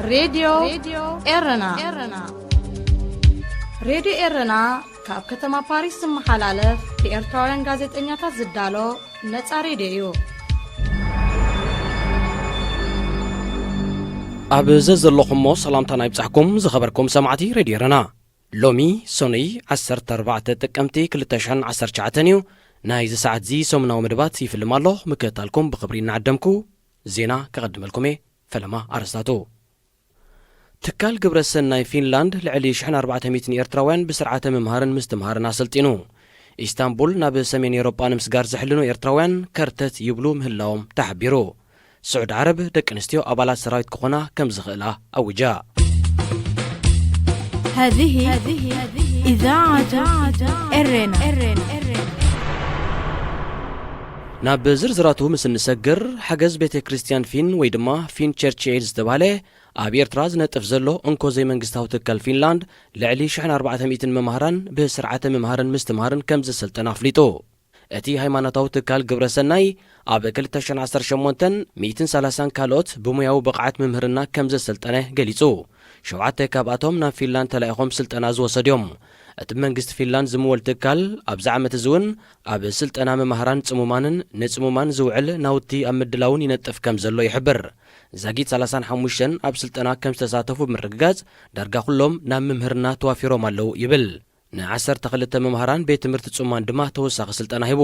ሬድዮ ኤረና። ሬድዮ ኤረና ካብ ከተማ ፓሪስ ዝመሓላለፍ ብኤርትራውያን ጋዜጠኛታት ዝዳሎ ነጻ ሬድዮ እዩ። ኣብ ዘዘለኹሞ ሰላምታና ይብጻሕኩም ዝኸበርኩም ሰማዕቲ ሬድዮ ኤረና። ሎሚ ሰኑይ ዓሰርተ ኣርባዕተ ጥቅምቲ ክልተ ሽሕን ዓሰርተ ትሽዓተን እዩ። ናይዚ ሰዓት እዚ ሰሙናዊ መደባት ይፍልም ኣሎ። ምክትታልኩም ብኽብሪ እናዓደምኩ ዜና ከቐድመልኩም እየ። ፈለማ ኣርእስታቱ። ትካል ግብረ ሰናይ ፊንላንድ ልዕሊ ሽሕን ኣርባዕተ ሚእትን ኤርትራውያን ብስርዓተ ምምሃርን ምስትምሃርን ኣሰልጢኑ። ኢስታንቡል ናብ ሰሜን ኤውሮጳ ንምስጋር ዝሕልኑ ኤርትራውያን ከርተት ይብሉ ምህላዎም ተሓቢሩ። ስዑድ ዓረብ ደቂ ኣንስትዮ ኣባላት ሰራዊት ክኾና ከም ዝኽእላ ኣውጃ። هذه إذاعة إرنا. ናብ ዝርዝራቱ ምስ እንሰግር፣ ሓገዝ ቤተ ክርስቲያን ፊን ወይ ድማ ፊን ቸርች ኤድ ዝተባህለ ኣብ ኤርትራ ዝነጥፍ ዘሎ እንኮ ዘይመንግስታዊ ትካል ፊንላንድ ልዕሊ ሽሕን ኣርባዕተ ሚእትን መማህራን ብስርዓተ ምምሃርን ምስትምሃርን ከም ዘሰልጠነ ኣፍሊጡ። እቲ ሃይማኖታዊ ትካል ግብረ ሰናይ ኣብ ክልተ ሽሕን ዓሰርተ ሸሞንተን ሚእትን ሰላሳን ካልኦት ብሙያዊ ብቕዓት ምምህርና ከም ዘሰልጠነ ገሊጹ። ሸውዓተ ካብኣቶም ናብ ፊንላንድ ተላኢኾም ስልጠና ዝወሰዱ እዮም። እቲ ብመንግስቲ ፊንላንድ ዝምወል ትካል ኣብዚ ዓመት እዚ እውን ኣብ ስልጠና መማህራን ጽሙማንን ንጽሙማን ዝውዕል ናውቲ ኣብ ምድላውን ይነጥፍ ከም ዘሎ ይሕብር። ዛጊት ሰላሳን ሓሙሽተን ኣብ ስልጠና ከም ዝተሳተፉ ብምርግጋጽ፣ ዳርጋ ኩሎም ናብ ምምህርና ተዋፊሮም ኣለዉ ይብል። ንዓሰርተ ክልተ መምሃራን ቤት ትምህርቲ ጽሙማን ድማ ተወሳኺ ስልጠና ሂቡ።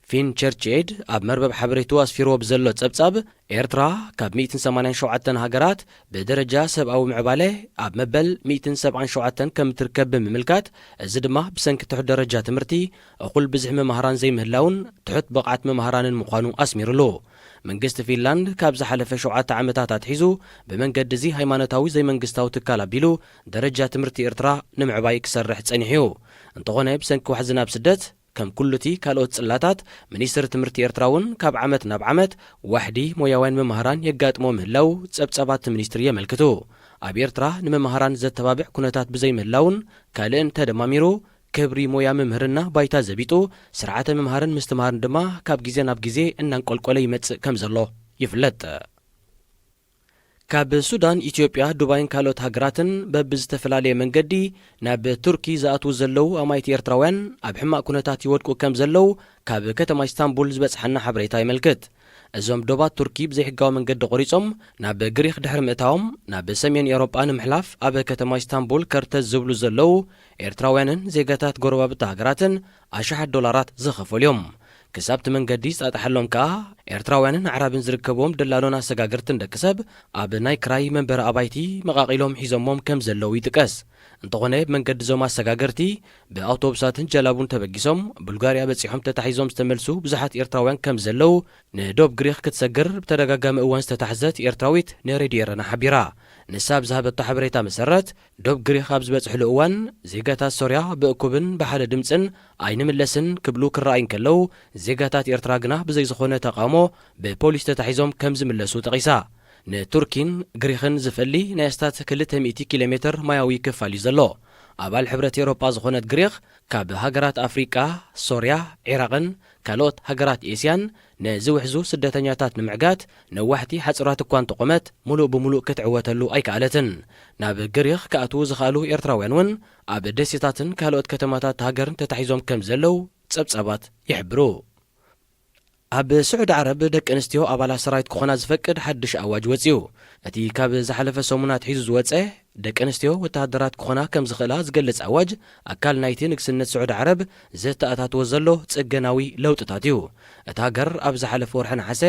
ፊን ቸርች ኤድ ኣብ መርበብ ሓበሬቱ ኣስፊርዎ ብዘሎ ጸብጻብ፣ ኤርትራ ካብ ሚእትን ሰማንያን ሸውዓተን ሃገራት ብደረጃ ሰብኣዊ ምዕባለ ኣብ መበል ሚእትን ሰብዓን ሸውዓተን ከም እትርከብ ብምምልካት፣ እዚ ድማ ብሰንኪ ትሑት ደረጃ ትምህርቲ፣ እኹል ብዝሒ መማህራን ዘይምህላውን ትሑት ብቕዓት መማህራንን ምዃኑ ኣስሚሩሉ። መንግስቲ ፊንላንድ ካብ ዝሓለፈ ሸውዓተ ዓመታት ኣትሒዙ ብመንገዲ እዚ ሃይማኖታዊ ዘይመንግስታዊ ትካል ኣቢሉ ደረጃ ትምህርቲ ኤርትራ ንምዕባይ ክሰርሕ ጸኒሑ እዩ። እንተኾነ ብሰንኪ ዋሕዚ ናብ ስደት፣ ከም ኩሉቲ ካልኦት ጽላታት፣ ሚኒስትሪ ትምህርቲ ኤርትራ እውን ካብ ዓመት ናብ ዓመት ዋሕዲ ሞያውያን መማህራን የጋጥሞ ምህላው ጸብጻባት እቲ ሚኒስትሪ የመልክቱ። ኣብ ኤርትራ ንመማህራን ዘተባብዕ ኩነታት ብዘይምህላውን ካልእን ተደማሚሩ፣ ክብሪ ሞያ ምምህርና ባይታ ዘቢጡ፣ ስርዓተ ምምሃርን ምስትምሃርን ድማ ካብ ግዜ ናብ ግዜ እናንቆልቆለ ይመጽእ ከም ዘሎ ይፍለጥ። ካብ ሱዳን፣ ኢትዮጵያ፣ ዱባይን ካልኦት ሃገራትን በብዝተፈላለየ መንገዲ ናብ ቱርኪ ዝኣትዉ ዘለዉ ኣማይቲ ኤርትራውያን ኣብ ሕማቕ ኩነታት ይወድቁ ከም ዘለዉ ካብ ከተማ ኢስታንቡል ዝበጽሓና ሓበሬታ የመልክት። እዞም ዶባት ቱርኪ ብዘይሕጋዊ መንገዲ ቆሪጾም ናብ ግሪኽ ድሕሪ ምእታዎም፣ ናብ ሰሜን ኤውሮጳ ንምሕላፍ ኣብ ከተማ ኢስታንቡል ከርተት ዝብሉ ዘለዉ ኤርትራውያንን ዜጋታት ጎረባብቲ ሃገራትን ኣሽሓት ዶላራት ዝኸፈሉ እዮም። ክሳብ እቲ መንገዲ ዝጣጣሓሎም ከኣ፣ ኤርትራውያንን ኣዕራብን ዝርከብዎም ደላሎን ኣሰጋገርትን ደቂ ሰብ ኣብ ናይ ክራይ መንበሪ ኣባይቲ መቓቒሎም ሒዞሞም ከም ዘለዉ ይጥቀስ። እንተኾነ፣ ብመንገዲ እዞም ኣሰጋገርቲ ብኣውቶቡሳትን ጀላቡን ተበጊሶም ቡልጋርያ በጺሖም ተታሒዞም ዝተመልሱ ብዙሓት ኤርትራውያን ከም ዘለዉ፣ ንዶብ ግሪኽ ክትሰግር ብተደጋጋሚ እዋን ዝተታሕዘት ኤርትራዊት ንሬድዮ ኤረና ሓቢራ። ንሳ ኣብ ዝሃበቶ ሓበሬታ መሰረት፣ ዶብ ግሪኽ ኣብ ዝበጽሕሉ እዋን፣ ዜጋታት ሶርያ ብእኩብን ብሓደ ድምጽን ኣይንምለስን ክብሉ ክረኣዩ እንከለዉ፣ ዜጋታት ኤርትራ ግና ብዘይ ዝኾነ ተቓውሞ ብፖሊስ ተታሒዞም ከም ዝምለሱ ጠቒሳ። ንቱርኪን ግሪኽን ዝፈሊ ናይ ኣስታት ክልተ ሚእቲ ኪሎ ሜትር ማያዊ ክፋል እዩ ዘሎ። ኣባል ሕብረት ኤውሮጳ ዝኾነት ግሪኽ፣ ካብ ሃገራት ኣፍሪቃ፣ ሶርያ፣ ዒራቕን ካልኦት ሃገራት ኤስያን ነዚ ውሕዙ ስደተኛታት ንምዕጋት ነዋሕቲ ሓጹራት እኳ እንተቖመት፣ ምሉእ ብምሉእ ክትዕወተሉ ኣይከኣለትን። ናብ ግሪኽ ክኣትዉ ዝኸኣሉ ኤርትራውያን እውን ኣብ ደሴታትን ካልኦት ከተማታት ሃገርን ተታሒዞም ከም ዘለዉ ጸብጻባት ይሕብሩ። ኣብ ስዑዲ ዓረብ ደቂ ኣንስትዮ ኣባላት ሰራዊት ክኾና ዝፈቅድ ሓድሽ ኣዋጅ ወጺኡ። እቲ ካብ ዝሓለፈ ሰሙን ኣትሒዙ ዝወጸ፣ ደቂ ኣንስትዮ ወተሃደራት ክኾና ከም ዝኽእላ ዝገልጽ ኣዋጅ፣ ኣካል ናይቲ ንግስነት ስዑዲ ዓረብ ዘተኣታትዎ ዘሎ ጽገናዊ ለውጥታት እዩ። እታ ሃገር ኣብ ዝሓለፈ ወርሒ ነሓሰ፣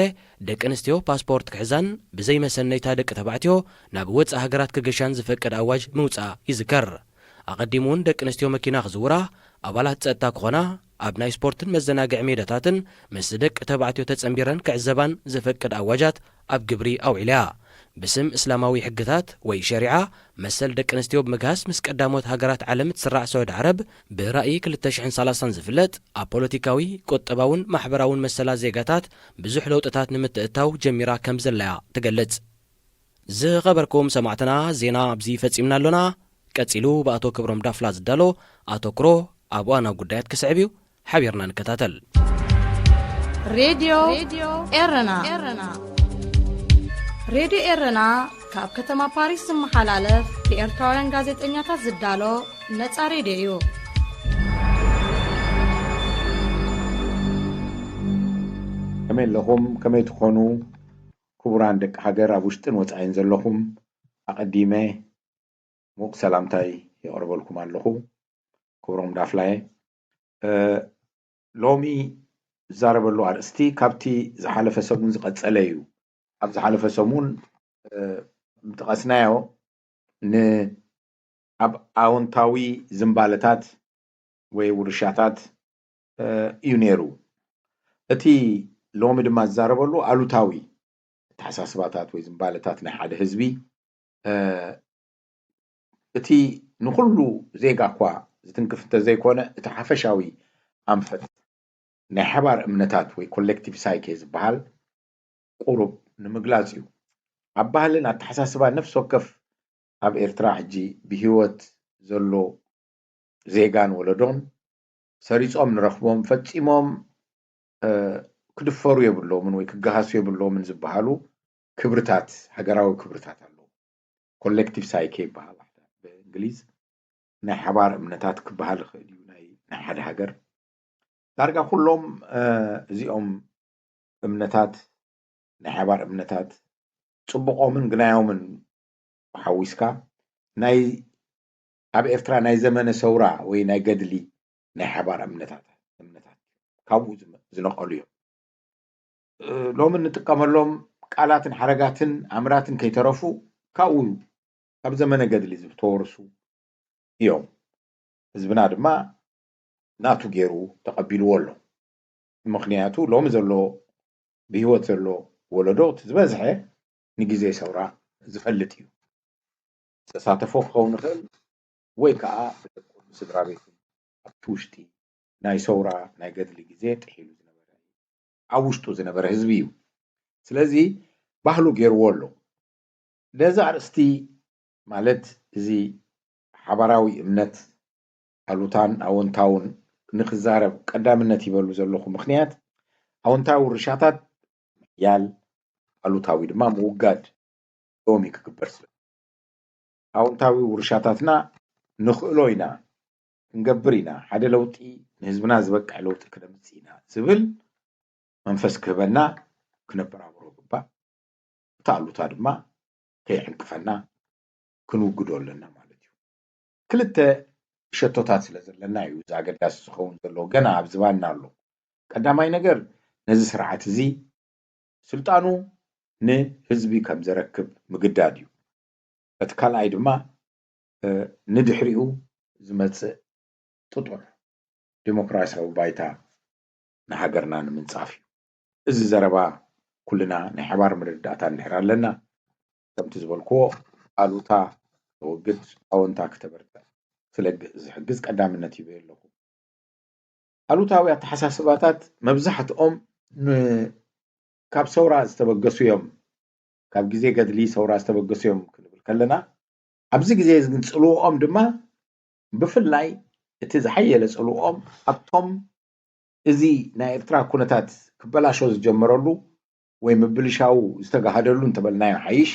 ደቂ ኣንስትዮ ፓስፖርት ክሕዛን ብዘይ መሰነይታ ደቂ ተባዕትዮ ናብ ወጻኢ ሃገራት ክገሻን ዝፈቅድ ኣዋጅ ምውጻኣ ይዝከር። ኣቐዲሙ እውን ደቂ ኣንስትዮ መኪና ክዝውራ፣ ኣባላት ጸጥታ ክኾና፣ ኣብ ናይ ስፖርትን መዘናግዒ ሜዳታትን ምስ ደቂ ተባዕትዮ ተጸንቢረን ክዕዘባን ዘፈቅድ ኣዋጃት ኣብ ግብሪ ኣውዒላ እያ። ብስም እስላማዊ ሕግታት ወይ ሸሪዓ፣ መሰል ደቂ ኣንስትዮ ብምግሃስ ምስ ቀዳሞት ሃገራት ዓለም እትስራዕ ስዑዲ ዓረብ፣ ብራእይ ክልተ ሽሕን ሰላሳን ዝፍለጥ፣ ኣብ ፖለቲካዊ፣ ቁጠባውን ማሕበራውን መሰላት ዜጋታት ብዙሕ ለውጥታት ንምትእታው ጀሚራ ከም ዘላ እያ ትገልጽ። ዝኸበርኩም ሰማዕትና፣ ዜና ኣብዚ ፈጺምና ኣሎና። ቀጺሉ ብኣቶ ክብሮም ዳፍላ ዝዳሎ ኣተኩሮ ኣብ እዋናዊ ጉዳያት ክስዕብ እዩ። ሓቢርና ንከታተል። ሬድዮ ኤረና። ሬድዮ ኤረና ካብ ከተማ ፓሪስ ዝመሓላለፍ ብኤርትራውያን ጋዜጠኛታት ዝዳሎ ነጻ ሬድዮ እዩ። ከመይ ኣለኹም? ከመይ ትኾኑ? ክቡራን ደቂ ሃገር ኣብ ውሽጥን ወጻኢን ዘለኹም፣ ኣቐዲመ ሙቕ ሰላምታይ የቕርበልኩም ኣለኹ። ክቡሮም ዳፍላየ፣ እ፣ ሎሚ ዝዛረበሉ ኣርእስቲ ካብቲ ዝሓለፈ ሰሙን ዝቐጸለ እዩ። ኣብ ዝሓለፈ ሰሙን፣ እ፣ ዝጠቐስናዮ ን-፣ ኣብ ኣወንታዊ ዝንባለታት ወይ ውርሻታት፣ እ፣ እዩ ነይሩ። እቲ ሎሚ ድማ ዝዛረበሉ ኣሉታዊ ኣተሓሳስባታት ወይ ዝንባለታት ናይ ሓደ ህዝቢ፣ እ፣ እቲ ንኹሉ ዜጋ እኳ ዝትንክፍ እንተዘይኮነ፣ እቲ ሓፈሻዊ ኣንፈት ናይ ሓባር እምነታት ወይ ኮሌክቲቭ ሳይኬ ዝበሃል ቁሩብ ንምግላጽ እዩ። ኣብ ባህልን ኣተሓሳስባን ነፍሲ ወከፍ ኣብ ኤርትራ ሕጂ ብህይወት ዘሎ ዜጋን ወለዶን ሰሪጾም ንረኽቦም ፈጺሞም፣ እ፣ ክድፈሩ የብሎምን ወይ ክገሃሱ የብሎምን ዝበሃሉ ክብርታት፣ ሃገራዊ ክብርታት ኣለዉ። ኮሌክቲቭ ሳይኬ ይበሃል ብእንግሊዝ። ናይ ሓባር እምነታት ክበሃል ይኽእል እዩ፣ ናይ፣ ናይ ሓደ ሃገር። ዳርጋ ኩሎም፣ እ፣ እዚኦም እምነታት፣ ናይ ሓባር እምነታት፣ ጽቡቖምን ግናዮምን ሓዊስካ፣ ናይ፣ ኣብ ኤርትራ ናይ ዘመነ ሰውራ ወይ ናይ ገድሊ ናይ ሓባር እምነታት፣ እምነታት ካብኡ ዝመ-፣ ዝነቐሉ እዮም። እ፣ ሎሚ እንጥቀመሎም ቃላትን ሓረጋትን ኣምራትን ከይተረፉ ካብኡ፣ ካብ ዘመነ ገድሊ ዝተወርሱ እዮም። ህዝብና ድማ ናቱ ገይሩ ተቐቢልዎ ኣሎ። ምኽንያቱ ሎሚ ዘሎ፣ ብህይወት ዘሎ ወለዶ እቲ ዝበዝሐ ንግዜ ሰውራ ዝፈልጥ እዩ። ዝተሳተፎ ክኸውን ይኽእል፣ ወይ ከዓ ብደቁን ስድራ ቤቱን ኣብቲ ውሽጢ ናይ ሰውራ ናይ ገድሊ ግዜ ጥሒሉ ዝነበረ፣ ኣብ ውሽጡ ዝነበረ ህዝቢ እዩ። ስለዚ ባህሉ ገይርዎ ኣሎ። ነዚ ኣርእስቲ፣ ማለት እዚ ሓባራዊ እምነት ኣሉታን ኣወንታውን ንክዛረብ ቀዳምነት ይበሉ ዘለኹ ምኽንያት፣ ኣወንታዊ ውርሻታት ምሕያል፣ ኣሉታዊ ድማ ምውጋድ ሎሚ ክግበር ስለ፣ ኣወንታዊ ውርሻታትና ንኽእሎ ኢና፣ ክንገብር ኢና፣ ሓደ ለውጢ፣ ንህዝብና ዝበቅዕ ለውጢ ክነምጽእ ኢና ዝብል መንፈስ ክህበና ክነበራብሮ ይግባእ። እቲ ኣሉታ ድማ ከየዕንቅፈና ክንውግዶ ኣለና ማለት እዩ። ክልተ ሸቶታት ስለ ዘለና እዩ እዚ ኣገዳሲ ዝኸውን ዘሎ፣ ገና ኣብ ዝባንና ኣሎ። ቀዳማይ ነገር፣ ነዚ ስርዓት እዚ ስልጣኑ ንህዝቢ ከም ዘረክብ ምግዳድ እዩ። እቲ ካልኣይ ድማ፣ እ፣ ንድሕሪኡ ዝመጽእ ጥጡሕ ዲሞክራሲያዊ ባይታ ንሃገርና ንምንጻፍ እዩ። እዚ ዘረባ ኩልና ናይ ሓባር ምርዳእታ እንድሕር ኣለና፣ ከምቲ ዝበልክዎ፣ ኣሉታ ተወግድ፣ ኣወንታ ክተበርትዕ ስለ ግ-፣ ዝሕግዝ ቀዳምነት ሂበዮ ኣለኹ። ኣሉታዊ ኣተሓሳስባታት መብዛሕትኦም ን-፣ ካብ ሰውራ ዝተበገሱ እዮም። ካብ ግዜ ገድሊ ሰውራ ዝተበገሱ እዮም ክንብል ከለና፣ ኣብዚ ግዜ እዚ ግን ጽልውኦም ድማ፣ ብፍላይ እቲ ዝሓየለ ጽልውኦም ኣብቶም እዚ ናይ ኤርትራ ኩነታት ክበላሾ ዝጀመረሉ ወይ ምብልሻው ዝተጋሃደሉ እንተበልናዮ ሓይሽ፣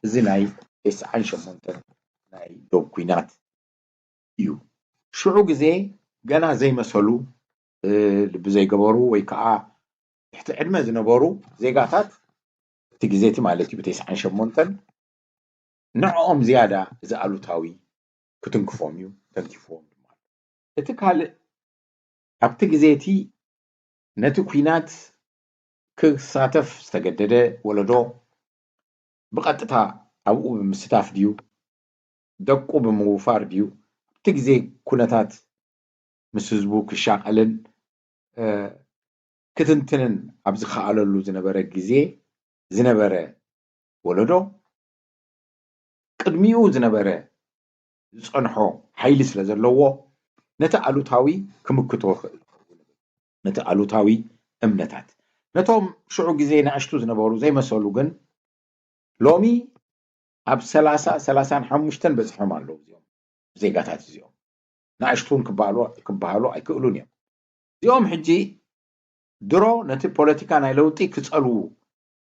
እዚ ናይ ተስዓን ሸሞንተን ናይ ዶብ ኲናት እዩ። ሽዑ ግዜ ገና ዘይመሰሉ፣ እ፣ ልቢ ዘይገበሩ ወይ ከዓ ትሕቲ ዕድመ ዝነበሩ ዜጋታት፣ እቲ ግዜ እቲ ማለት እዩ፣ ብተስዓን ሸሞንተን፣ ንዕኦም ዝያዳ እዚ ኣሉታዊ ክትንክፎም እዩ፣ ተንኪፍዎም ድማ ኣሎ። እቲ ካልእ፣ ኣብቲ ግዜ እቲ ነቲ ኲናት ክሳተፍ ዝተገደደ ወለዶ፣ ብቐጥታ ኣብኡ ብምስታፍ ድዩ፣ ደቁ ብምውፋር ድዩ፣ ኣብቲ ግዜ ኩነታት ምስ ህዝቡ ክሻቐልን፣ እ፣ ክትንትንን ኣብ ዝኸኣለሉ ዝነበረ ግዜ ዝነበረ ወለዶ፣ ቅድሚኡ ዝነበረ ዝጸንሖ ሓይሊ ስለ ዘለዎ፣ ነቲ ኣሉታዊ ክምክቶ ይኽእል። ነቲ ኣሉታዊ እምነታት፣ ነቶም ሽዑ ግዜ ንኣሽቱ ዝነበሩ ዘይመሰሉ ግን፣ ሎሚ ኣብ ሰላሳ፣ ሰላሳን ሓሙሽተን በጺሖም ኣለዉ። እዚኦም ዜጋታት እዚኦም ንኣሽቱ እውን ክበሃሉ፣ ክበሃሉ ኣይክእሉን እዮም። እዚኦም ሕጂ ድሮ ነቲ ፖለቲካ ናይ ለውጢ ክጸልዉ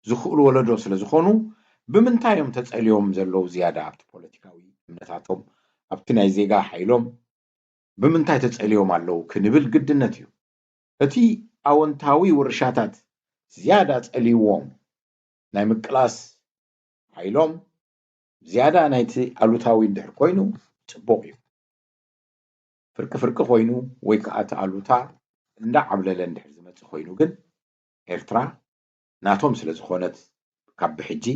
ዝኽእሉ ወለዶ ስለ ዝኾኑ፣ ብምንታይ እዮም ተጸልዮም ዘለዉ ዝያዳ ኣብቲ ፖለቲካዊ እምነታቶም፣ ኣብቲ ናይ ዜጋ ሓይሎም ብምንታይ ተጸልዮም ኣለዉ ክንብል ግድነት እዩ። እቲ ኣወንታዊ ውርሻታት ዝያዳ ጸልይዎም ናይ ምቅላስ ሓይሎም ዝያዳ ናይቲ ኣሉታዊ እንድሕር ኮይኑ ጽቡቕ እዩ። ፍርቂ ፍርቂ ኮይኑ ወይ ከዓ እቲ ኣሉታ እንዳዓብለለ እንድሕር ዝመጽእ ኮይኑ ግን ኤርትራ ናቶም ስለ ዝኾነት ካብ ብሕጂ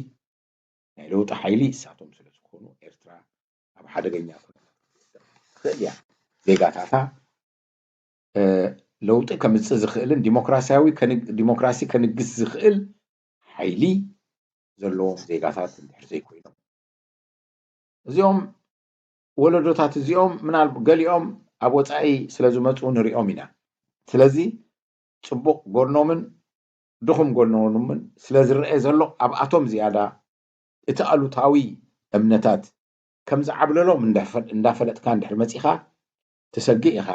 ናይ ለውጢ ሓይሊ እሳቶም ስለ ዝኾኑ ኤርትራ ኣብ ሓደገኛ ኩነታት ትኽእል እያ። ዜጋታታ ለውጢ ከምፅእ ዝኽእልን ዲሞክራሲያዊ ዲሞክራሲ ከንግስ ዝኽእል ሓይሊ ዘለዎም ዜጋታት እንድሕር ዘይኮይኖም እዚኦም ወለዶታት እዚኦም ምናልባት ገሊኦም ኣብ ወፃኢ ስለ ዝመፁ ንሪኦም ኢና። ስለዚ ፅቡቕ ጎድኖምን ድኹም ጎድኖምን ስለ ዝረአ ዘሎ ኣብኣቶም ዝያዳ እቲ ኣሉታዊ እምነታት ከም ዝዓብለሎም እንዳፈለጥካ እንድሕር መፂኻ ትሰግእ ኢኻ።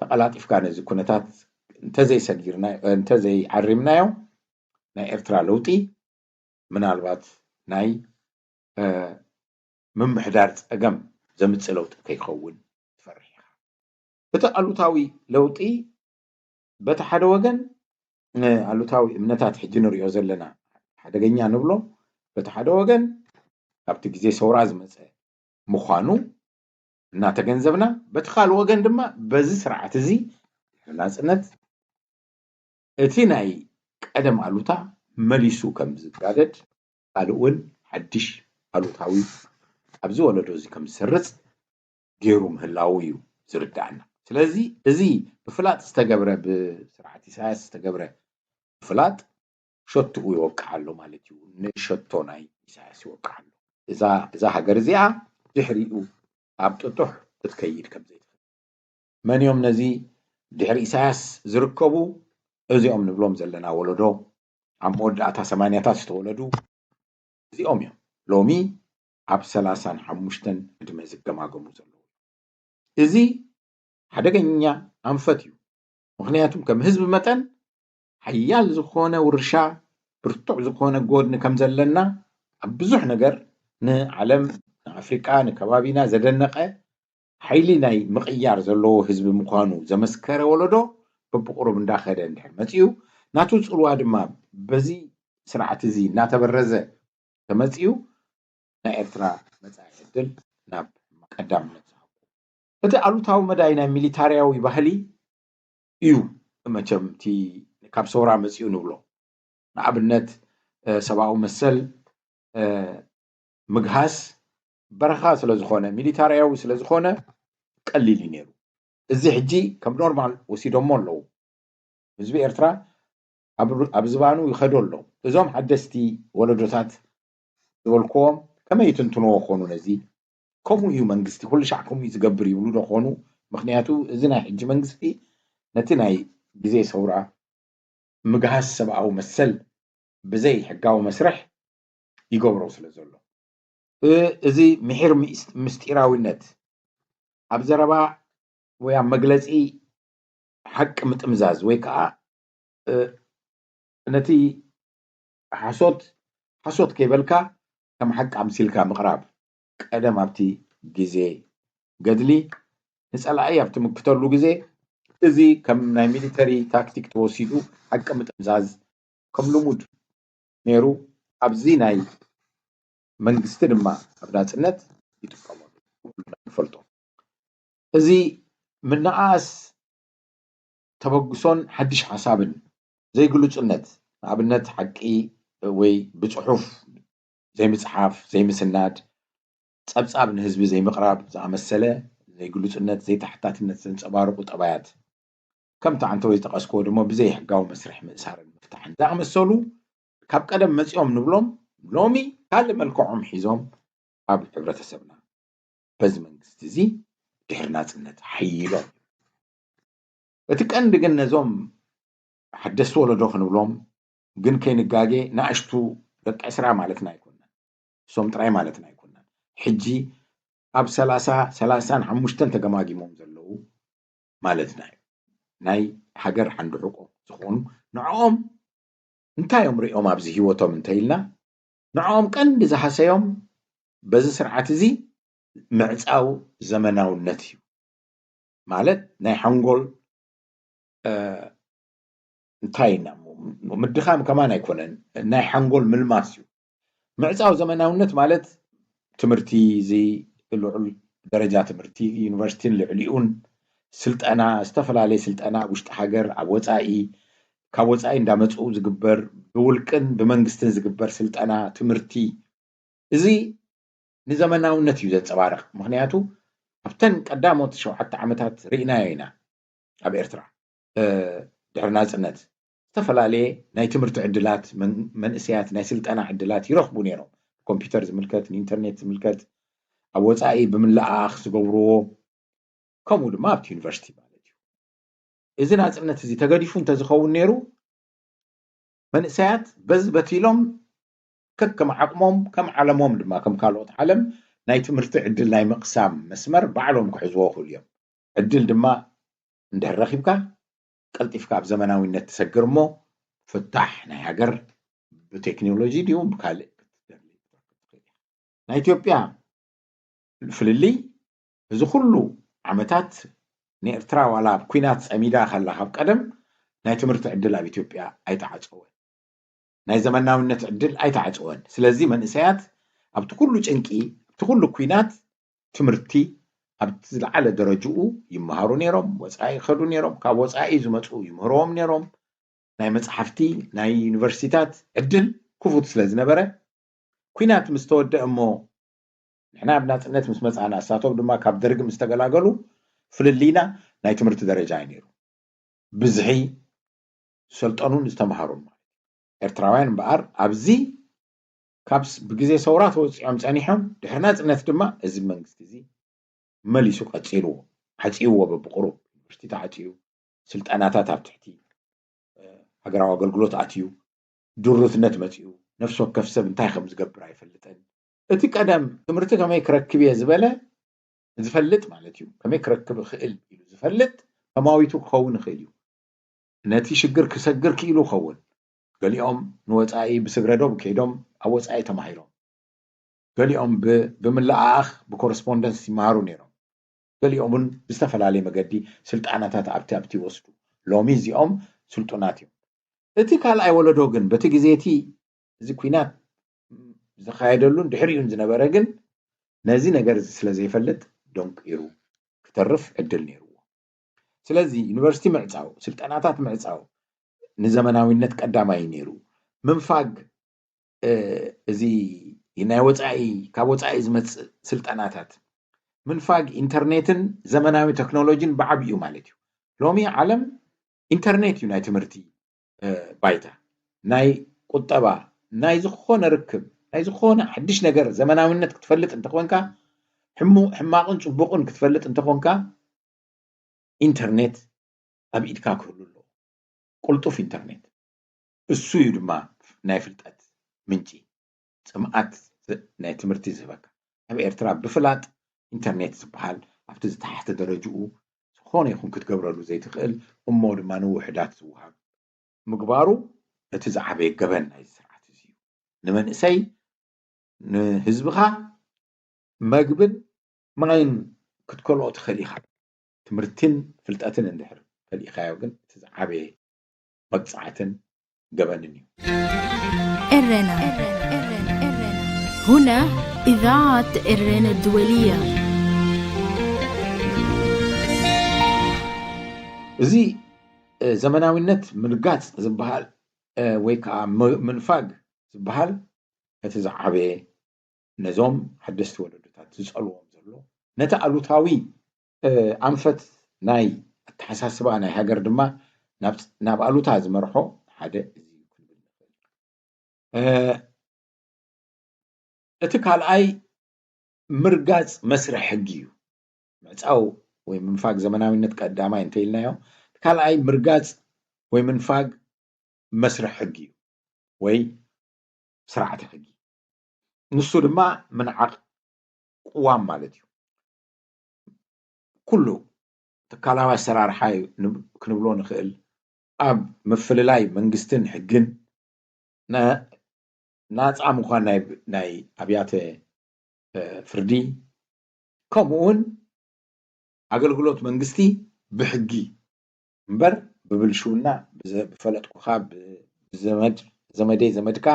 ተቐላጢፍካ ነዚ ኩነታት እንተዘይሰጊርና እንተዘይዓሪምናዮ ናይ ኤርትራ ለውጢ ምናልባት ናይ ምምሕዳር ፀገም ዘምፅእ ለውጢ ከይኸውን ትፈርሕ ኢኻ። እቲ ኣሉታዊ ለውጢ በቲ ሓደ ወገን ኣሉታዊ እምነታት ሕጂ ንሪኦ ዘለና ሓደገኛ ንብሎ፣ በቲ ሓደ ወገን ኣብቲ ግዜ ሰውራ ዝመፀ ምዃኑ እናተገንዘብና፣ በቲ ካልእ ወገን ድማ በዚ ስርዓት እዚ ናፅነት እቲ ናይ ቀደም ኣሉታ መሊሱ ከም ዝጋደድ፣ ካልእ እውን ሓድሽ ኣሉታዊ ኣብዚ ወለዶ እዚ ከም ዝሰርጽ ገይሩ ምህላዉ እዩ ዝርድኣና። ስለዚ እዚ ብፍላጥ ዝተገብረ፣ ብስርዓት ኢሳያስ ዝተገብረ ብፍላጥ ሸትኡ ይወቅዕ ኣሎ ማለት እዩ። ንሸቶ ናይ ኢሳያስ ይወቅዕ ኣሎ። እዛ እዛ ሃገር እዚኣ ድሕሪኡ ኣብ ጥጡሕ ክትከይድ ከም ዘይትኽእል። መን እዮም ነዚ ድሕሪ ኢሳያስ ዝርከቡ? እዚኦም ንብሎም ዘለና ወለዶ ኣብ መወዳእታ ሰማንያታት ዝተወለዱ እዚኦም እዮም። ሎሚ ኣብ ሰላሳን ሓሙሽተን ዕድመ ዝገማገሙ ዘለዉ። እዚ ሓደገኛ ኣንፈት እዩ። ምኽንያቱም ከም ህዝቢ መጠን ሓያል ዝኾነ ውርሻ ብርቱዕ ዝኾነ ጎድኒ ከም ዘለና ኣብ ብዙሕ ነገር ንዓለም ንኣፍሪቃ ንከባቢና ዘደነቐ ሓይሊ ናይ ምቕያር ዘለዎ ህዝቢ ምዃኑ ዘመስከረ ወለዶ በብቁሩብ እንዳኸደ እንድሕር መፂኡ ናቱ ፅልዋ ድማ በዚ ስርዓት እዚ እናተበረዘ ተመፂኡ ናይ ኤርትራ መፃኢ ዕድል ናብ ቀዳምነት ዝሃቡ። እቲ ኣሉታዊ መዳይ ናይ ሚሊታርያዊ ባህሊ እዩ። መቸም እቲ ካብ ሰውራ መፂኡ ንብሎ ንኣብነት ሰብኣዊ መሰል ምግሃስ በረኻ ስለ ዝኾነ ሚሊታርያዊ ስለ ዝኾነ ቀሊል እዩ ነይሩ። እዚ ሕጂ ከም ኖርማል ወሲዶሞ ኣለዉ። ህዝቢ ኤርትራ ኣብ ዝባኑ ይኸዶ ኣሎ። እዞም ሓደስቲ ወለዶታት ዝበልክዎም ከመይ ይትንትንዎ ኾኑ ነዚ? ከምኡ እዩ መንግስቲ ኩሉ ሻዕ ከምኡ እዩ ዝገብር ይብሉ ዶ ኾኑ? ምኽንያቱ እዚ ናይ ሕጂ መንግስቲ ነቲ ናይ ግዜ ሰውራ ምግሃስ ሰብኣዊ መሰል ብዘይ ሕጋዊ መስርሕ ይገብሮ ስለ ዘሎ እዚ ምሒር ምስጢራዊነት ኣብ ዘረባ ወይ ኣብ መግለፂ ሓቂ ምጥምዛዝ ወይ ከዓ ነቲ ሓሶት ሓሶት ከይበልካ ከም ሓቂ ኣምሲልካ ምቕራብ ቀደም ኣብቲ ግዜ ገድሊ ንፀላኢ ኣብ ትምክተሉ ግዜ እዚ ከም ናይ ሚሊተሪ ታክቲክ ተወሲዱ ሓቂ ምጥምዛዝ ከም ልሙድ ነይሩ ኣብዚ ናይ መንግስቲ ድማ ኣብ ናፅነት ይጥቀመሉ ንፈልጦ እዚ ምንኣስ ተበግሶን ሓድሽ ሓሳብን ዘይግሉፅነት ንኣብነት ሓቂ ወይ ብፅሑፍ ዘይምፅሓፍ ዘይምስናድ ፀብፃብ ንህዝቢ ዘይምቕራብ ዝኣመሰለ ዘይግሉፅነት ዘይተሓታትነት ዘንፀባርቑ ጠባያት ከምቲ ዓንተወይ ዝጠቐስክዎ ድማ ብዘይ ሕጋዊ መስርሕ ምእሳርን ምፍታሕን ዝኣመሰሉ ካብ ቀደም መፂኦም ንብሎም ሎሚ ካልእ መልክዖም ሒዞም ኣብ ሕብረተሰብና በዚ መንግስቲ እዚ ድሕሪ ናፅነት ሓይሎም እቲ ቀንዲ ግን ነዞም ሓደስቲ ወለዶ ክንብሎም ግን ከይንጋጌ ንኣሽቱ ደቂ ዕስራ ማለትና ኣይኮነን እሶም ጥራይ ማለትና ኣይኮነን ሕጂ ኣብ ሰላሳ ሰላሳን ሓሙሽተን ተገማጊሞም ዘለዉ ማለትና እዩ ናይ ሃገር ሓንዲ ሕቆ ዝኾኑ ንዕኦም እንታይ እዮም ሪኦም ኣብዚ ህይወቶም እንተኢልና ንዕኦም ቀንዲ ዝሃሰዮም በዚ ስርዓት እዚ ምዕጻው ዘመናውነት እዩ። ማለት ናይ ሓንጎል እንታይ ኢና ምድኻም ከማን ኣይኮነን፣ ናይ ሓንጎል ምልማስ እዩ። ምዕጻው ዘመናውነት ማለት ትምህርቲ እዚ ልዑል ደረጃ ትምህርቲ ዩኒቨርሲቲን ልዕሊኡን ስልጠና፣ ዝተፈላለየ ስልጠና ኣብ ውሽጢ ሃገር፣ ኣብ ወፃኢ፣ ካብ ወፃኢ እንዳመፁ ዝግበር ብውልቅን ብመንግስትን ዝግበር ስልጠና ትምህርቲ፣ እዚ ንዘመናውነት እዩ ዘንፀባርቕ። ምክንያቱ ኣብተን ቀዳሞት ሸውዓተ ዓመታት ርኢናዮ ኢና ኣብ ኤርትራ ድሕሪ ናፅነት ዝተፈላለየ ናይ ትምህርቲ ዕድላት መንእሰያት ናይ ስልጠና ዕድላት ይረኽቡ ነይሮም። ኮምፒውተር ዝምልከት፣ ንኢንተርኔት ዝምልከት፣ ኣብ ወፃኢ ብምልኣኣኽ ዝገብርዎ፣ ከምኡ ድማ ኣብቲ ዩኒቨርሲቲ ማለት እዩ። እዚ ናፅነት እዚ ተገዲፉ እንተዝኸውን ነይሩ መንእሰያት በዚ በቲሎም ከከም ዓቕሞም ከም ዓለሞም ድማ ከም ካልኦት ዓለም ናይ ትምህርቲ ዕድል ናይ ምቕሳም መስመር ባዕሎም ክሕዝዎ ይኽእሉ እዮም። ዕድል ድማ እንድሕር ረኺብካ ቀልጢፍካ ኣብ ዘመናዊነት ትሰግር እሞ ፍታሕ ናይ ሃገር ብቴክኖሎጂ ድዩ ብካልእ ክትደሊ ክትረክብ ትኽእል ኢኻ። ናይ ኢትዮጵያ ፍልልይ እዚ ኩሉ ዓመታት ንኤርትራ ዋላ ኣብ ኲናት ጸሚዳ ከላ ካብ ቀደም ናይ ትምህርቲ ዕድል ኣብ ኢትዮጵያ ኣይተዓጸወን። ናይ ዘመናዊነት ዕድል ኣይተዓጸወን። ስለዚ መንእሰያት ኣብቲ ኩሉ ጭንቂ፣ ኣብቲ ኩሉ ኲናት ትምህርቲ ኣብቲ ዝለዓለ ደረጅኡ ይመሃሩ ነይሮም፣ ወጻኢ ይኸዱ ነይሮም፣ ካብ ወጻኢ ዝመጹ ይምህርዎም ነይሮም። ናይ መጽሓፍቲ፣ ናይ ዩኒቨርሲቲታት ዕድል ክፉት ስለ ዝነበረ ኲናት ምስ ተወደአ እሞ ንሕና ኣብ ናጽነት ምስ መጻና እሳቶም ድማ ካብ ደርጊ ምስ ተገላገሉ ፍልልይና ናይ ትምህርቲ ደረጃ እዩ ነይሩ። ብዝሒ ዝሰልጠኑን ዝተምሃሩን ማለት እዩ። ኤርትራውያን እምበኣር ኣብዚ ካብ ብግዜ ሰውራ ተወፂዖም ፀኒሖም ድሕሪ ናፅነት ድማ እዚ መንግስቲ እዚ መሊሱ ቀፂልዎ፣ ዓፅይዎ። በብቁሩብ ዩኒቨርሲቲ ተዓፅዩ፣ ስልጠናታት ኣብ ትሕቲ ሃገራዊ ኣገልግሎት ኣትዩ፣ ድሩትነት መፅኡ፣ ነፍሲ ወከፍ ሰብ እንታይ ከም ዝገብር ኣይፈልጥን። እቲ ቀደም ትምህርቲ ከመይ ክረክብ እየ ዝበለ ዝፈልጥ ማለት እዩ፣ ከመይ ክረክብ እኽእል ኢሉ ዝፈልጥ ተማዊቱ ክኸውን ይኽእል እዩ። ነቲ ሽግር ክሰግር ክኢሉ ይኸውን። ገሊኦም ንወፃኢ ብስግረዶም ከይዶም ኣብ ወፃኢ ተማሂሮም፣ ገሊኦም ብምልኣኣኽ ብኮረስፖንደንስ ይመሃሩ ነይሮም። ገሊኦም እውን ብዝተፈላለየ መገዲ ስልጣናታት ኣብቲ ኣብቲ ይወስዱ። ሎሚ እዚኦም ስልጡናት እዮም። እቲ ካልኣይ ወለዶ ግን በቲ ግዜ እቲ እዚ ኲናት ዝካየደሉን ድሕሪኡን ዝነበረ ግን ነዚ ነገር እዚ ስለ ዘይፈልጥ ደንቂሩ ክተርፍ ዕድል ነይርዎ። ስለዚ ዩኒቨርሲቲ ምዕፃው፣ ስልጠናታት ምዕፃው ንዘመናዊነት ቀዳማይ ነይሩ። ምንፋግ እዚ ናይ ወፃኢ፣ ካብ ወፃኢ ዝመፅእ ስልጠናታት ምንፋግ ኢንተርኔትን ዘመናዊ ቴክኖሎጂን ብዓብዩ ማለት እዩ። ሎሚ ዓለም ኢንተርኔት እዩ ናይ ትምህርቲ ባይታ፣ ናይ ቁጠባ፣ ናይ ዝኾነ ርክብ፣ ናይ ዝኾነ ሓድሽ ነገር ዘመናዊነት ክትፈልጥ እንተኾንካ፣ ሕማቕን ፅቡቕን ክትፈልጥ እንተኾንካ ኢንተርኔት ኣብ ኢድካ ክህሉ ኣለዎ። ቁልጡፍ ኢንተርኔት እሱ እዩ ድማ ናይ ፍልጠት ምንጪ፣ ፅምኣት ናይ ትምህርቲ ዝህበካ። ኣብ ኤርትራ ብፍላጥ ኢንተርኔት ዝበሃል ኣብቲ ዝተሓተ ደረጅኡ ዝኾነ ይኹን ክትገብረሉ ዘይትኽእል እሞ ድማ ንውሕዳት ዝወሃብ ምግባሩ እቲ ዝዓበየ ገበን ናይዚ ስርዓት እዚ እዩ። ንመንእሰይ ንህዝብኻ መግብን ማይን ክትከልኦ ትኽእል ኢኻ። ትምህርትን ፍልጠትን እንድሕር ከሊእኻዮ ግን እቲ ዝዓበየ መቅጻዕትን ገበንን እዩ። ኤረና هنا إذاعة إرينا الدولية. እዚ ዘመናዊነት ምርጋጽ ዝበሃል ወይ ከዓ ምንፋግ ዝበሃል እቲ ዝዓበየ ነዞም ሓደስቲ ወለዶታት ዝጸልዎም ዘሎ ነቲ ኣሉታዊ ኣንፈት ናይ ኣተሓሳስባ ናይ ሃገር ድማ ናብ ኣሉታ ዝመርሖ ሓደ እዚ እዩ ክንብል ንኽእል። እቲ ካልኣይ ምርጋጽ መስርሕ ሕጊ እዩ። ምዕጻው ወይ ምንፋግ ዘመናዊነት ቀዳማይ እንተኢልናዮ፣ እቲ ካልኣይ ምርጋጽ ወይ ምንፋግ መስርሕ ሕጊ እዩ ወይ ስርዓተ ሕጊ። ንሱ ድማ ምንዓቕ ቅዋም ማለት እዩ። ኩሉ ትካላዊ ኣሰራርሓ እዩ ክንብሎ ንኽእል። ኣብ ምፍልላይ መንግስትን ሕግን ናፃ ምዃን ናይ ኣብያተ ፍርዲ፣ ከምኡ እውን ኣገልግሎት መንግስቲ ብሕጊ እምበር ብብልሽውና፣ ብፈለጥኩኻ፣ ብዘመድ፣ ዘመደይ ዘመድካ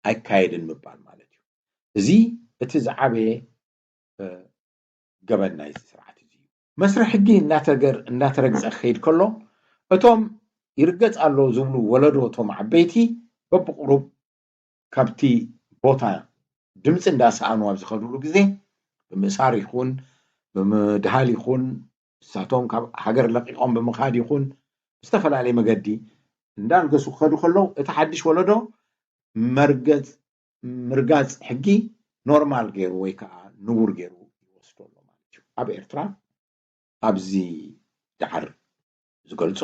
ኣይካየድን ምባል ማለት እዩ። እዚ እቲ ዝዓበየ ገበን ናይዚ ስርዓት እዚ እዩ። መስርሕ ሕጊ እናተረግፀ ክኸይድ ከሎ፣ እቶም ይርገፅ ኣሎ ዝብሉ ወለዶ፣ እቶም ዓበይቲ፣ በብቁሩብ ካብቲ ቦታ ድምፂ እንዳሰኣኑ ኣብ ዝኸድሉ ግዜ፣ ብምእሳር ይኹን ብምድሃል ይኹን፣ ንሳቶም ካብ ሃገር ለቂቖም ብምኻድ ይኹን፣ ብዝተፈላለየ መገዲ እንዳልገሱ ክኸዱ ከለዉ፣ እቲ ሓድሽ ወለዶ መርገፅ ምርጋፅ ሕጊ ኖርማል ገይሩ ወይ ከዓ ንቡር ገይሩ ይወስዶ ኣሎ ማለት እዩ። ኣብ ኤርትራ ኣብዚ ደሓር ዝገልፆ፣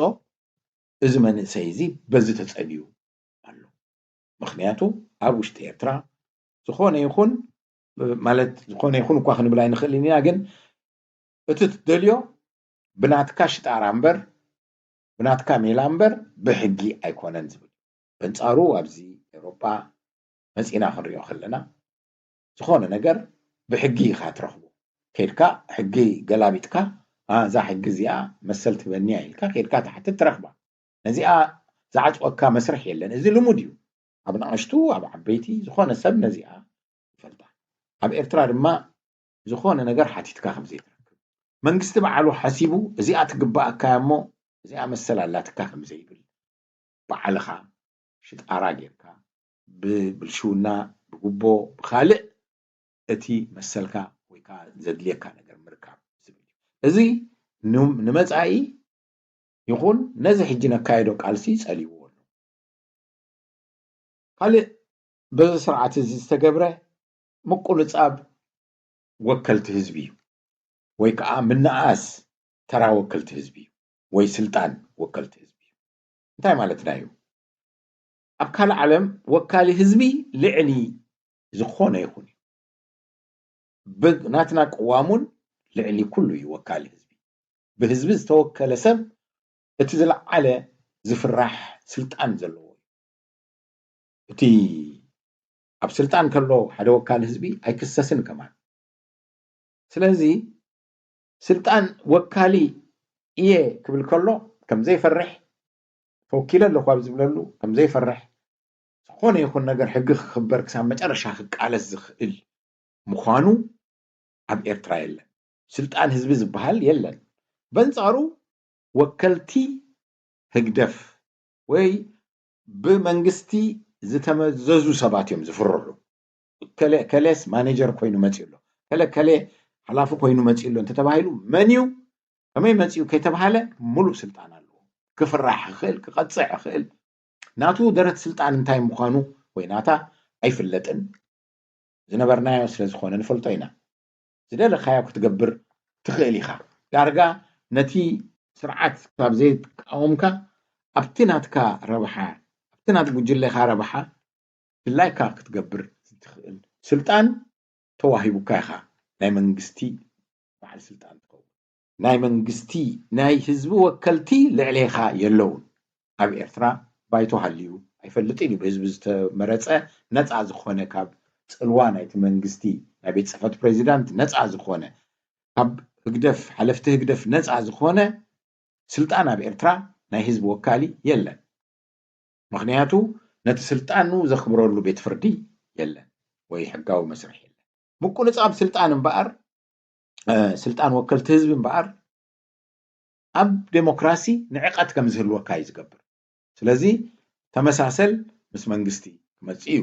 እዚ መንእሰይ እዚ በዚ ተፀልዩ ኣሎ። ምክንያቱ ኣብ ውሽጢ ኤርትራ ዝኾነ ይኹን፣ ማለት፣ ዝኾነ ይኹን እኳ ክንብል ኣይንኽእልን ኢና፣ ግን እቲ ትደልዮ ብናትካ ሽጣራ እምበር፣ ብናትካ ሜላ እምበር ብሕጊ ኣይኮነን ዝብል። በንጻሩ ኣብዚ ኤውሮጳ መጺና ክንሪኦ ከለና፣ ዝኾነ ነገር ብሕጊ ኢኻ ትረኽቦ። ከይድካ ሕጊ ገላቢጥካ፣ "ኣ፣ እዛ ሕጊ እዚኣ መሰል ትህበኒ እያ" ኢልካ ከይድካ ትሓትት ትረኽባ። ነዚኣ ዝዓጽወካ መስርሕ የለን። እዚ ልሙድ እዩ። ኣብ ንኣሽቱ፣ ኣብ ዓበይቲ፣ ዝኾነ ሰብ ነዚኣ ይፈልጣ። ኣብ ኤርትራ ድማ ዝኾነ ነገር ሓቲትካ ከም ዘይትረክብ፣ መንግስቲ በዓሉ ሓሲቡ፣ "እዚኣ ትግባኣካ እያ እሞ፣ እዚኣ መሰል ኣላትካ" ከም ዘይብል፣ ባዕልኻ ሽጣራ ጌርካ፣ ብብልሽውና፣ ብጉቦ፣ ብኻልእ እቲ መሰልካ ወይ ከዓ ዘድልየካ ነገር ምርካብ ዝብል እዩ። እዚ ን-፣ ንመጻኢ ይኹን ነዚ ሕጂ ነካየዶ ቃልሲ ጸልይዎ ኣሎ። ካልእ በዚ ስርዓት እዚ ዝተገብረ ምቁንጻብ ወከልቲ ህዝቢ እዩ፣ ወይ ከዓ ምንኣስ ተራ ወከልቲ ህዝቢ እዩ፣ ወይ ስልጣን ወከልቲ ህዝቢ እዩ። እንታይ ማለትና እዩ? ኣብ ካልእ ዓለም ወካሊ ህዝቢ ልዕሊ ዝኾነ ይኹን እዩ። ብናትና ቅዋም እውን ልዕሊ ኩሉ እዩ ወካሊ ህዝቢ። ብህዝቢ ዝተወከለ ሰብ እቲ ዝለዓለ ዝፍራሕ ስልጣን ዘለዎ እዩ። እቲ ኣብ ስልጣን ከሎ ሓደ ወካሊ ህዝቢ ኣይክሰስን ከማን። ስለዚ ስልጣን ወካሊ እየ ክብል ከሎ ከም ዘይፈርሕ፣ ተወኪለ ኣለኹ ኣብ ዝብለሉ ከም ዘይፈርሕ፣ ዝኾነ ይኹን ነገር ሕጊ ክኽበር ክሳብ መጨረሻ ክቃለስ ዝኽእል ምዃኑ ኣብ ኤርትራ የለን። ስልጣን ህዝቢ ዝበሃል የለን። በንጻሩ ወከልቲ ህግደፍ ወይ ብመንግስቲ ዝተመዘዙ ሰባት እዮም ዝፍርሑ። ከለ፣ ከሌስ ማኔጀር ኮይኑ መጺኡ ኣሎ፣ ከለ፣ ከሌ ሓላፊ ኮይኑ መጺኡ ኣሎ እንተተባሂሉ፣ መን እዩ፣ ከመይ መጺኡ ከይተባሃለ፣ ሙሉእ ስልጣን ኣለዎ። ክፍራሕ ይኽእል፣ ክቐጽዕ ይኽእል። ናቱ ደረት ስልጣን እንታይ ምዃኑ ወይ ናታ ኣይፍለጥን። ዝነበርናዮ ስለ ዝኾነ ንፈልጦ ኢና። ዝደለኻዮ ክትገብር ትኽእል ኢኻ። ዳርጋ ነቲ ስርዓት ካብ ዘይቃወምካ፣ ኣብቲ ናትካ ረብሓ፣ ኣብቲ ናት ጉጅለኻ ረብሓ ድላይካ ክትገብር ትኽእል ስልጣን ተዋሂቡካ ኢኻ ናይ መንግስቲ በዓል ስልጣን ትኸውን። ናይ መንግስቲ፣ ናይ ህዝቢ ወከልቲ ልዕሌኻ የለውን። ኣብ ኤርትራ ባይቶ ሃልዩ ኣይፈልጥን እዩ። ብህዝቢ ዝተመረጸ፣ ነጻ ዝኾነ፣ ካብ ጽልዋ ናይቲ መንግስቲ፣ ናይ ቤት ጽሕፈት ፕሬዚዳንት ነጻ ዝኾነ፣ ካብ ህግደፍ፣ ሓለፍቲ ህግደፍ ነጻ ዝኾነ ስልጣን ኣብ ኤርትራ ናይ ህዝቢ ወካሊ የለን። ምኽንያቱ ነቲ ስልጣኑ ዘኽብረሉ ቤት ፍርዲ የለን ወይ ሕጋዊ መስርሕ የለን። ምቁንጻብ ስልጣን እምበኣር፣ እ፣ ስልጣን ወከልቲ ህዝቢ እምበኣር፣ ኣብ ዴሞክራሲ ንዕቐት ከም ዝህልወካ እዩ ዝገብር። ስለዚ ተመሳሰል ምስ መንግስቲ ክመጽእ እዩ።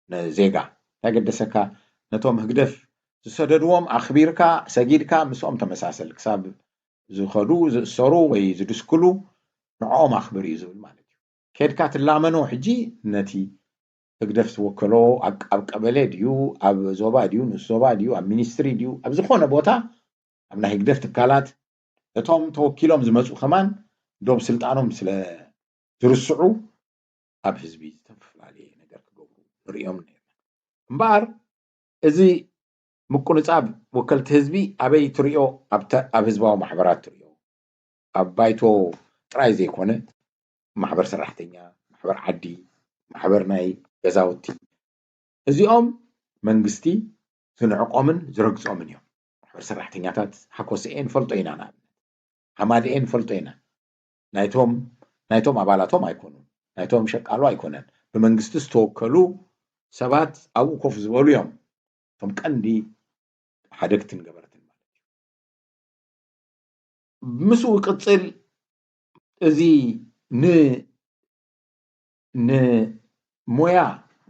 ንዜጋ እንታይ ገደሰካ? ነቶም ህግደፍ ዝሰደድዎም ኣኽቢርካ፣ ሰጊድካ፣ ምስኦም ተመሳሰል። ክሳብ ዝኸዱ፣ ዝእሰሩ ወይ ዝድስክሉ ንዕኦም ኣኽብር እዩ ዝብል ማለት እዩ። ኬድካ ትላመኖ ሕጂ ነቲ ህግደፍ ዝወከሎ ኣብ፣ ኣብ ቀበሌ ድዩ፣ ኣብ ዞባ ድዩ፣ ንኡስ ዞባ ድዩ፣ ኣብ ሚኒስትሪ ድዩ፣ ኣብ ዝኾነ ቦታ፣ ኣብ ናይ ህግደፍ ትካላት፣ እቶም ተወኪሎም ዝመጹ ከማን ዶብ ስልጣኖም ስለ ዝርስዑ፣ ኣብ ህዝቢ ዝተፈላለየ ነገር ክገብሩ ንርእዮም ነርና። እምበኣር፣ እዚ ምቁንጻብ ወከልቲ ህዝቢ ኣበይ ትርእዮ? ኣብ ተ-፣ ኣብ ህዝባዊ ማሕበራት ትርእዮ። ኣብ ባይቶ ጥራይ ዘይኮነ፣ ማሕበር ሰራሕተኛ፣ ማሕበር ዓዲ፣ ማሕበር ናይ ገዛውቲ። እዚኦም መንግስቲ ዝንዕቆምን ዝረግጾምን እዮም። ማሕበር ሰራሕተኛታት ሃኮሰኤ ንፈልጦ ኢና፣ ንኣብነት ሃማደኤ ንፈልጦ ኢና። ናይቶም ናይቶም ኣባላቶም ኣይኮኑን፣ ናይቶም ሸቃሎ ኣይኮነን። ብመንግስቲ ዝተወከሉ ሰባት ኣብኡ ኮፍ ዝበሉ እዮም። እቶም ቀንዲ ሓደግትን ገበርትን ማለት እዩ። ምስኡ ቅጽል እዚ ን ንሞያ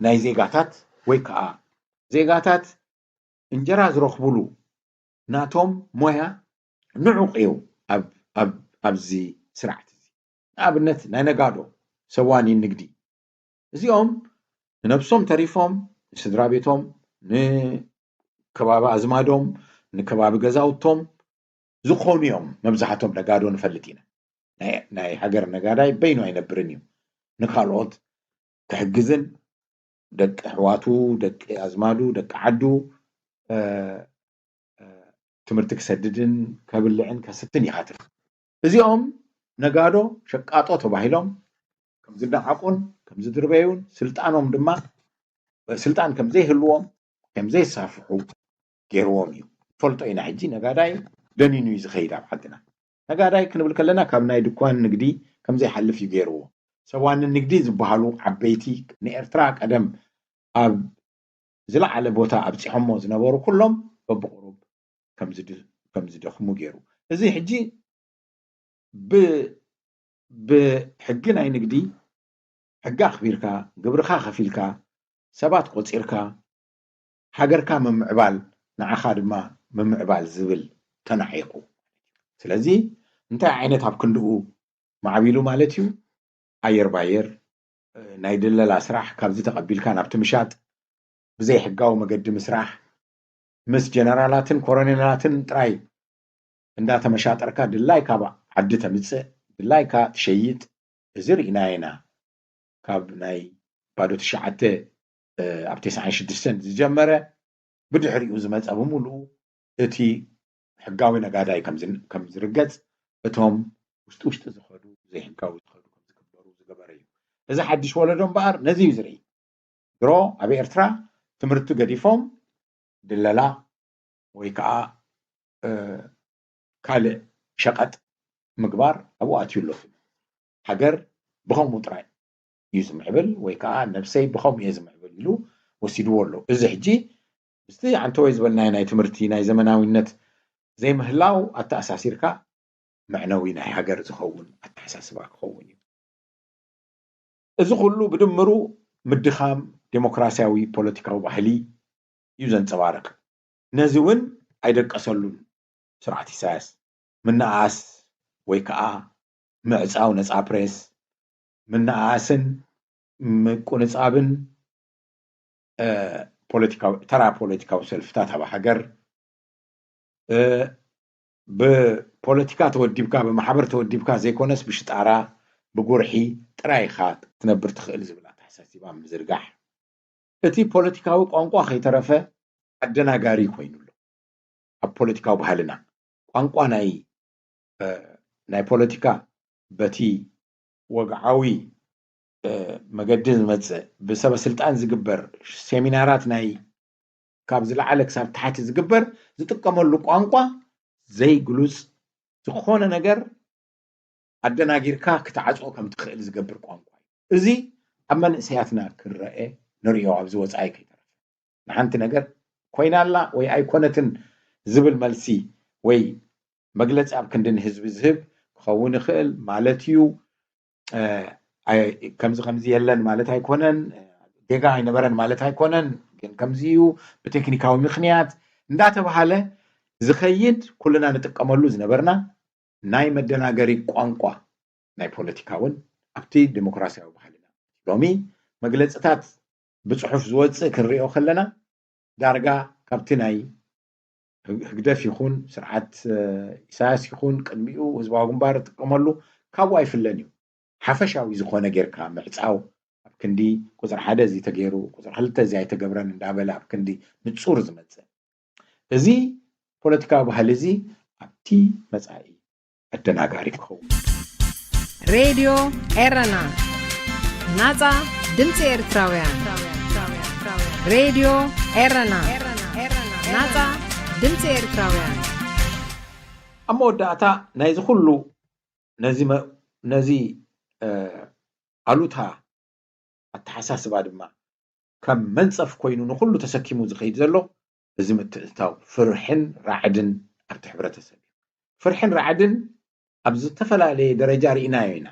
ናይ ዜጋታት ወይ ከዓ ዜጋታት እንጀራ ዝረኽብሉ ናቶም ሞያ ንዑቕ እዩ ኣብ ኣብ ኣብዚ ስርዓት እዚ። ንኣብነት ናይ ነጋዶ ሰዋኒ ንግዲ እዚኦም ንነብሶም ተሪፎም ንስድራ ቤቶም ንከባቢ ኣዝማዶም ንከባቢ ገዛውቶም ዝኾኑ እዮም። መብዛሕቶም ነጋዶ ንፈልጥ ኢና። ናይ ናይ ሃገር ነጋዳይ በይኑ ኣይነብርን እዩ። ንካልኦት ክሕግዝን ደቂ ኣሕዋቱ፣ ደቂ ኣዝማዱ፣ ደቂ ዓዱ ትምህርቲ ክሰድድን ከብልዕን ከስትን ይሃትፍ። እዚኦም ነጋዶ ሸቃጦ ተባሂሎም ከም ዝደዓቁን ከም ዝድርበዩን ስልጣኖም ድማ ስልጣን ከም ዘይህልዎም ከም ዘይሳፍሑ ገይርዎም እዩ። ፈልጦ ኢና ሕጂ ነጋዳይ ደኒኑ እዩ ዝኸይድ ኣብ ዓድና። ነጋዳይ ክንብል ከለና ካብ ናይ ድኳን ንግዲ ከም ዘይሓልፍ እዩ ገይርዎ። ሰዋኒ ንግዲ ዝበሃሉ ዓበይቲ ንኤርትራ ቀደም ኣብ ዝለዓለ ቦታ ኣብፂሖሞ ዝነበሩ ኩሎም በብቁሩብ ከም ዝደኽሙ ገይሩ። እዚ ሕጂ ብሕጊ ናይ ንግዲ ሕጊ ኣኽቢርካ ግብርኻ ከፊልካ ሰባት ቆፂርካ ሃገርካ ምምዕባል ንዓኻ ድማ ምምዕባል ዝብል ተናዒቑ። ስለዚ እንታይ ዓይነት ኣብ ክንድኡ ማዕቢሉ ማለት እዩ? ኣየር ባየር ናይ ድለላ ስራሕ ካብዚ ተቐቢልካ ናብቲ ምሻጥ ብዘይሕጋዊ መገዲ ምስራሕ ምስ ጀነራላትን ኮረኔላትን ጥራይ እንዳተመሻጠርካ ድላይ ካብ ዓዲ ተምፅእ ድላይካ ትሸይጥ። እዚ ርኢናዮ ኢና። ካብ ናይ ባዶ ትሽዓተ ኣብ ተስዓን ሽዱሽተን ዝጀመረ ብድሕሪኡ ዝመፀ ብምሉኡ እቲ ሕጋዊ ነጋዳይ ከም ዝርገፅ እቶም ውሽጢ ውሽጢ ዝኸዱ ዘይሕጋዊ ዝኸዱ ከም ዝግበሩ ዝገበረ እዩ። እዚ ሓድሽ ወለዶ እምበኣር ነዚ እዩ ዝርኢ። ድሮ ኣብ ኤርትራ ትምህርቲ ገዲፎም ድለላ ወይ ከዓ ካልእ ሸቐጥ ምግባር ኣብኡ ኣትዩ ኣሎ። ሃገር ብኸምኡ ጥራይ እዩ ዝምዕብል ወይ ከዓ ነብሰይ ብኸምኡ እየ ዝምዕብል ኢሉ ወሲድዎ ኣሎ። እዚ ሕጂ ምስቲ ዓንተወይ ዝበልናዮ ናይ ትምህርቲ ናይ ዘመናዊነት ዘይምህላው ኣተኣሳሲርካ መዕነዊ ናይ ሃገር ዝኸውን ኣተሓሳስባ ክኸውን እዩ። እዚ ኩሉ ብድምሩ ምድኻም ዴሞክራሲያዊ ፖለቲካዊ ባህሊ እዩ ዘንጸባርቕ። ነዚ እውን ኣይደቀሰሉን ስርዓት ኢሳያስ። ምንኣኣስ ወይ ከዓ ምዕጻው ነጻ ፕሬስ፣ ምንኣኣስን ምቁንጻብን ፖለቲካዊ ተራ ፖለቲካዊ ሰልፍታት ኣብ ሃገር ብፖለቲካ ተወዲብካ ብማሕበር ተወዲብካ ዘይኮነስ ብሽጣራ ብጉርሒ ጥራይ ኢኻ ክትነብር ትኽእል ዝብል ኣተሓሳሲባ ምዝርጋሕ እቲ ፖለቲካዊ ቋንቋ ከይተረፈ ኣደናጋሪ ኮይኑ ኣሎ። ኣብ ፖለቲካዊ ባህልና ቋንቋ ናይ ናይ ፖለቲካ በቲ ወግዓዊ መገዲ ዝመፅእ ብሰበ ስልጣን ዝግበር ሴሚናራት ናይ ካብ ዝለዓለ ክሳብ ታሕቲ ዝግበር ዝጥቀመሉ ቋንቋ ዘይግሉፅ ዝኾነ ነገር ኣደናጊርካ ክትዓፅኦ ከም ትኽእል ዝገብር ቋንቋ እዩ። እዚ ኣብ መንእሰያትና ክረአ ንሪኦ ኣብዚ ወፃኢ ከይተረፈ ንሓንቲ ነገር ኮይና ኣላ ወይ ኣይኮነትን ዝብል መልሲ ወይ መግለፂ ኣብ ክንዲ ንህዝቢ ዝህብ ክኸውን ይኽእል ማለት እዩ። ከምዚ ከምዚ የለን ማለት ኣይኮነን፣ ጌጋ ኣይነበረን ማለት ኣይኮነን፣ ግን ከምዚ እዩ ብቴክኒካዊ ምኽንያት እንዳተባሃለ ዝኸይድ ኩልና ንጥቀመሉ ዝነበርና ናይ መደናገሪ ቋንቋ ናይ ፖለቲካ እውን ኣብቲ ዴሞክራሲያዊ ባህልና ሎሚ መግለፅታት ብፅሑፍ ዝወፅእ ክንሪኦ ከለና ዳርጋ ካብቲ ናይ ህግደፍ ይኹን ስርዓት ኢሳያስ ይኹን ቅድሚኡ ህዝባዊ ግንባር ዝጥቀመሉ ካብኡ ኣይፍለን እዩ። ሓፈሻዊ ዝኾነ ጌርካ ምዕፃው ኣብ ክንዲ ቁፅሪ ሓደ እዚ ተገይሩ ቁፅሪ ክልተ እዚ ኣይተገብረን እንዳበለ ኣብ ክንዲ ንፁር ዝመፅእ እዚ ፖለቲካዊ ባህሊ እዚ ኣብቲ መፃኢ ኣደናጋሪ ክኸውን። ሬድዮ ኤረና ናፃ ድምፂ ኤርትራውያን፣ ሬድዮ ኤረና፣ ናፃ ድምፂ ኤርትራውያን። ኣብ መወዳእታ ናይዚ ኩሉ ነዚ መ-፣ ነዚ፣ እ፣ ኣሉታ ኣተሓሳስባ ድማ ከም መንጸፍ ኮይኑ ንኹሉ ተሰኪሙ ዝኸይድ ዘሎ እዚ ምትእትታው ፍርሕን ራዕድን ኣብቲ ሕብረተሰብ እዩ። ፍርሕን ራዕድን ኣብ ዝተፈላለየ ደረጃ ርኢናዮ ኢና።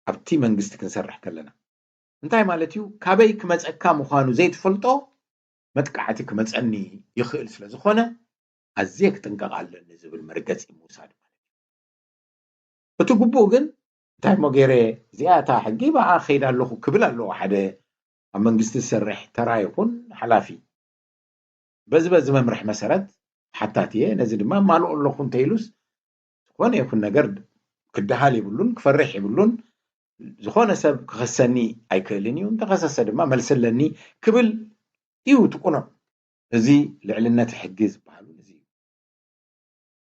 ኣብቲ መንግስቲ ክንሰርሕ ከለና እንታይ ማለት እዩ? ካበይ ክመጸካ ምዃኑ ዘይትፈልጦ መጥቃዕቲ ክመጸኒ ይኽእል ስለ ዝኾነ ኣዝየ ክጥንቀቕ ኣለኒ ዝብል መርገጺ ምውሳድ ማለት እዩ። እቲ ግቡእ ግን እንታይ እሞ ገይረ፣ እዚኣ እታ ሕጊ ብኣ ከይድ ኣለኹ ክብል ኣለዎ ሓደ ኣብ መንግስቲ ዝሰርሕ ተራ ይኹን ሓላፊ። በዚ በዚ መምርሒ መሰረት ሓታቲ እየ፣ ነዚ ድማ እማልኦ ኣለኹ እንተኢሉስ ዝኾነ ይኹን ነገር ክደሃል የብሉን፣ ክፈርሕ የብሉን። ዝኾነ ሰብ ክኸሰኒ ኣይክእልን እዩ፣ እንተኸሰሰ ድማ መልሲ ኣለኒ ክብል እዩ እቲ ቁኑዕ። እዚ ልዕልነት ሕጊ ዝበሃል እውን እዚ እዩ።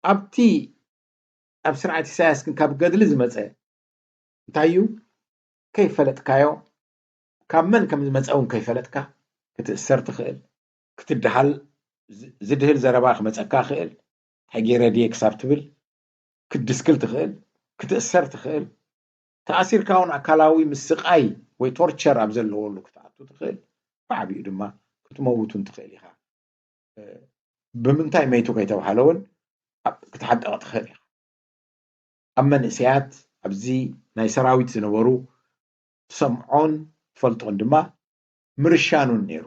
ኣብቲ ኣብ ስርዓት ኢሳያስ ግን ካብ ገድሊ ዝመጸ እንታይ እዩ? ከይፈለጥካዮ፣ ካብ መን ከም ዝመጸ እውን ከይፈለጥካ ክትእሰር ትኽእል፣ ክትደሃል፣ ዝ-፣ ዝድህል ዘረባ ክመጸካ ይኽእል፣ እንታይ ገይረ ድየ ክሳብ ትብል ክትድስክል ትኽእል፣ ክትእሰር ትኽእል። ተኣሲርካ እውን ኣካላዊ ምስቃይ ወይ ቶርቸር ኣብ ዘለወሉ ክትኣቱ ትኽእል፣ ብዓቢኡ ድማ ክትመውት እውን ትኽእል ኢኻ። እ፣ ብምንታይ መይቱ ከይተባህለ እውን ኣብ-፣ ክትሓቅቕ ትኽእል ኢኻ። ኣብ መንእሰያት ኣብዚ ናይ ሰራዊት ዝነበሩ ትሰምዖን ትፈልጦን ድማ ምርሻኑን ነይሩ።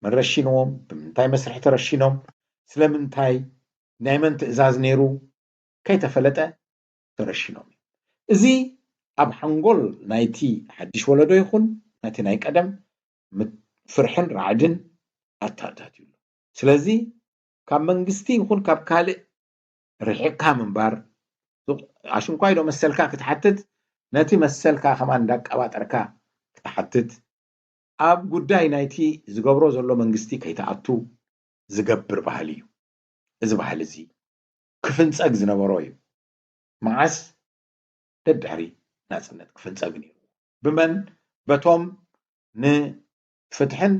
መን ረሺንዎም? ብምንታይ መስርሒ ተረሺኖም? ስለምንታይ? ናይ መን ትእዛዝ ነይሩ? ከይተፈለጠ ተረሺኖም እዮም። እዚ ኣብ ሓንጎል ናይቲ ሓድሽ ወለዶ ይኹን ናቲ ናይ ቀደም ምት-፣ ፍርሕን ራዕድን ኣተኣታትዩ ኣሎ። ስለዚ ካብ መንግስቲ ይኹን ካብ ካልእ ርሒቕካ ምንባር፣ ሱቕ-፣ ኣሽንኳይ ዶ መሰልካ ክትሓትት፣ ነቲ መሰልካ ከማን እንዳቀባጠርካ ክትሓትት፣ ኣብ ጉዳይ ናይቲ ዝገብሮ ዘሎ መንግስቲ ከይትኣቱ ዝገብር ባህሊ እዩ። እዚ ባህሊ እዚ ክፍንጸግ ዝነበሮ እዩ። መዓስ? ደድሕሪ ናጽነት ክፍንጸግ ነይሩ። ብመን? በቶም ንፍትሕን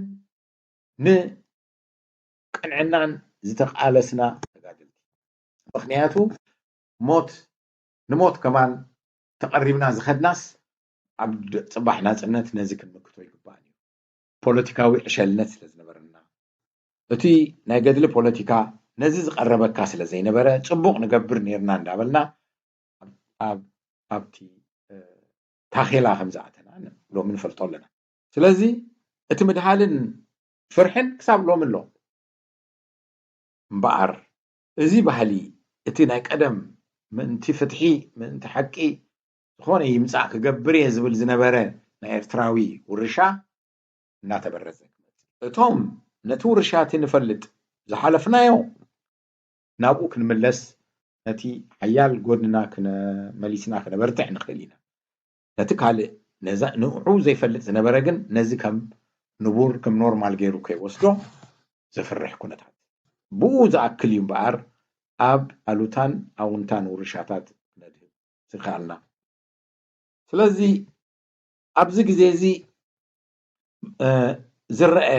ንቅንዕናን ዝተቃለስና ተጋደልቲ። ምኽንያቱ ሞት፣ ንሞት ከማን ተቐሪብና ዝኸድናስ ኣብ ድ-፣ ጽባሕ ናጽነት ነዚ ክንምክቶ ይግባእ እዩ። ፖለቲካዊ ዕሸልነት ስለ ዝነበረና፣ እቲ ናይ ገድሊ ፖለቲካ ነዚ ዝቐረበካ ስለ ዘይነበረ፣ ጽቡቕ ንገብር ኔርና እንዳበልና ኣብ፣ ኣብ፣ ኣብቲ፣ እ፣ ታኼላ ከም ዝኣተና ን-፣ ሎሚ ንፈልጦ ኣለና። ስለዚ እቲ ምድሃልን ፍርሕን ክሳብ ሎሚ ኣሎ። እምበኣር እዚ ባህሊ፣ እቲ ናይ ቀደም ምእንቲ ፍትሒ፣ ምእንቲ ሓቂ፣ ዝኾነ ይምጻእ ክገብር እየ ዝብል ዝነበረ ናይ ኤርትራዊ ውርሻ እናተበረዘ ክመጽእ። እቶም ነቲ ውርሻ እቲ ንፈልጥ ዝሓለፍናዮ ናብኡ ክንምለስ፣ ነቲ ሓያል ጎድንና ክነ-፣ መሊስና ክነበርትዕ ንኽእል ኢና። ነቲ ካልእ፣ ነዛ፣ ንዕኡ ዘይፈልጥ ዝነበረ ግን ነዚ ከም ንቡር፣ ከም ኖርማል ገይሩ ከይወስዶ ዘፍርሕ ኩነታት። ብኡ ዝኣክል እዩ እምበኣር ኣብ ኣሉታን ኣውንታን ውርሻታት ክነድህብ ዝኸኣልና። ስለዚ ኣብዚ ግዜ እዚ፣ እ፣ ዝረአ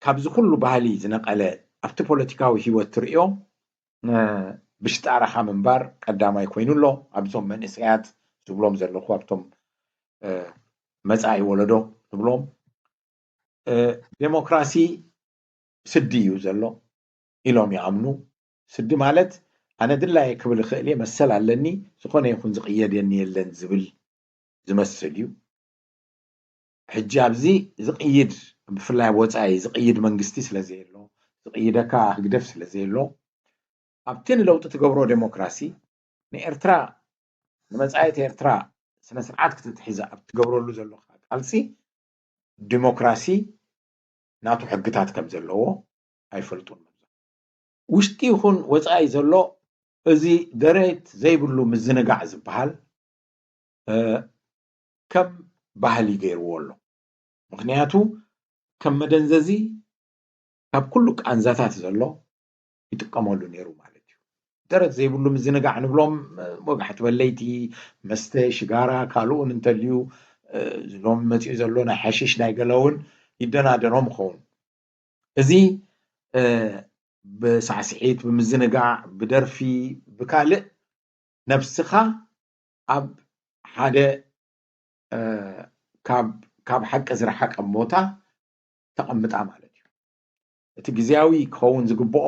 ካብዚ ኩሉ ባህሊ ዝነቐለ ኣብቲ ፖለቲካዊ ህይወት ትርእዮ፣ እ፣ ብሽጣራኻ ምንባር ቀዳማይ ኮይኑ ኣሎ። ኣብዞም መንእሰያት ዝብሎም ዘለኹ፣ ኣብቶም፣ እ፣ መጻኢ ወለዶ ዝብሎም፣ እ፣ ዴሞክራሲ ስዲ እዩ ዘሎ ኢሎም ይኣምኑ። ስዲ ማለት ኣነ ድላየ ክብል እኽእል እየ፣ መሰል ኣለኒ፣ ዝኾነ ይኹን ዝቕየደኒ የለን ዝብል ዝመስል እዩ። ሕጂ ኣብዚ ዝቕይድ፣ ብፍላይ ኣብ ወጻኢ ዝቕይድ መንግስቲ ስለ ዘየሎ፣ ዝቕይደካ ህግደፍ ስለ ዘየሎ፣ ኣብቲ ንለውጢ ትገብሮ ዴሞክራሲ ንኤርትራ፣ ንመጻኢት ኤርትራ ስነ ስርዓት ክትትሒዛ ኣብ ትገብረሉ ዘለኻ ቃልሲ ዲሞክራሲ ናቱ ሕግታት ከም ዘለዎ ኣይፈልጡን። ውሽጢ ይኹን ወጻኢ ዘሎ እዚ ደረት ዘይብሉ ምዝንጋዕ ዝበሃል፣ እ፣ ከም ባህሊ ገይርዎ ኣሎ። ምኽንያቱ ከም መደንዘዚ ካብ ኩሉ ቃንዛታት ዘሎ ይጥቀመሉ ነይሩ ማለት እዩ። ደረት ዘይብሉ ምዝንጋዕ ንብሎም፣ እ፣ ወጋሕቲ በለይቲ፣ መስተ፣ ሽጋራ፣ ካልኡን እንተልዩ፣ እ፣ ሎሚ መፂኡ ዘሎ ናይ ሓሽሽ ናይ ገለ እውን ይደናደኖም ይኸውን። እዚ፣ እ፣ ብሳዕስዒት፣ ብምዝንጋዕ፣ ብደርፊ፣ ብካልእ ነብስኻ ኣብ ሓደ፣ እ፣ ካብ፣ ካብ ሓቂ ዝረሓቀ ቦታ ተቐምጣ ማለት እዩ። እቲ ግዝያዊ ክኸውን ዝግብኦ፣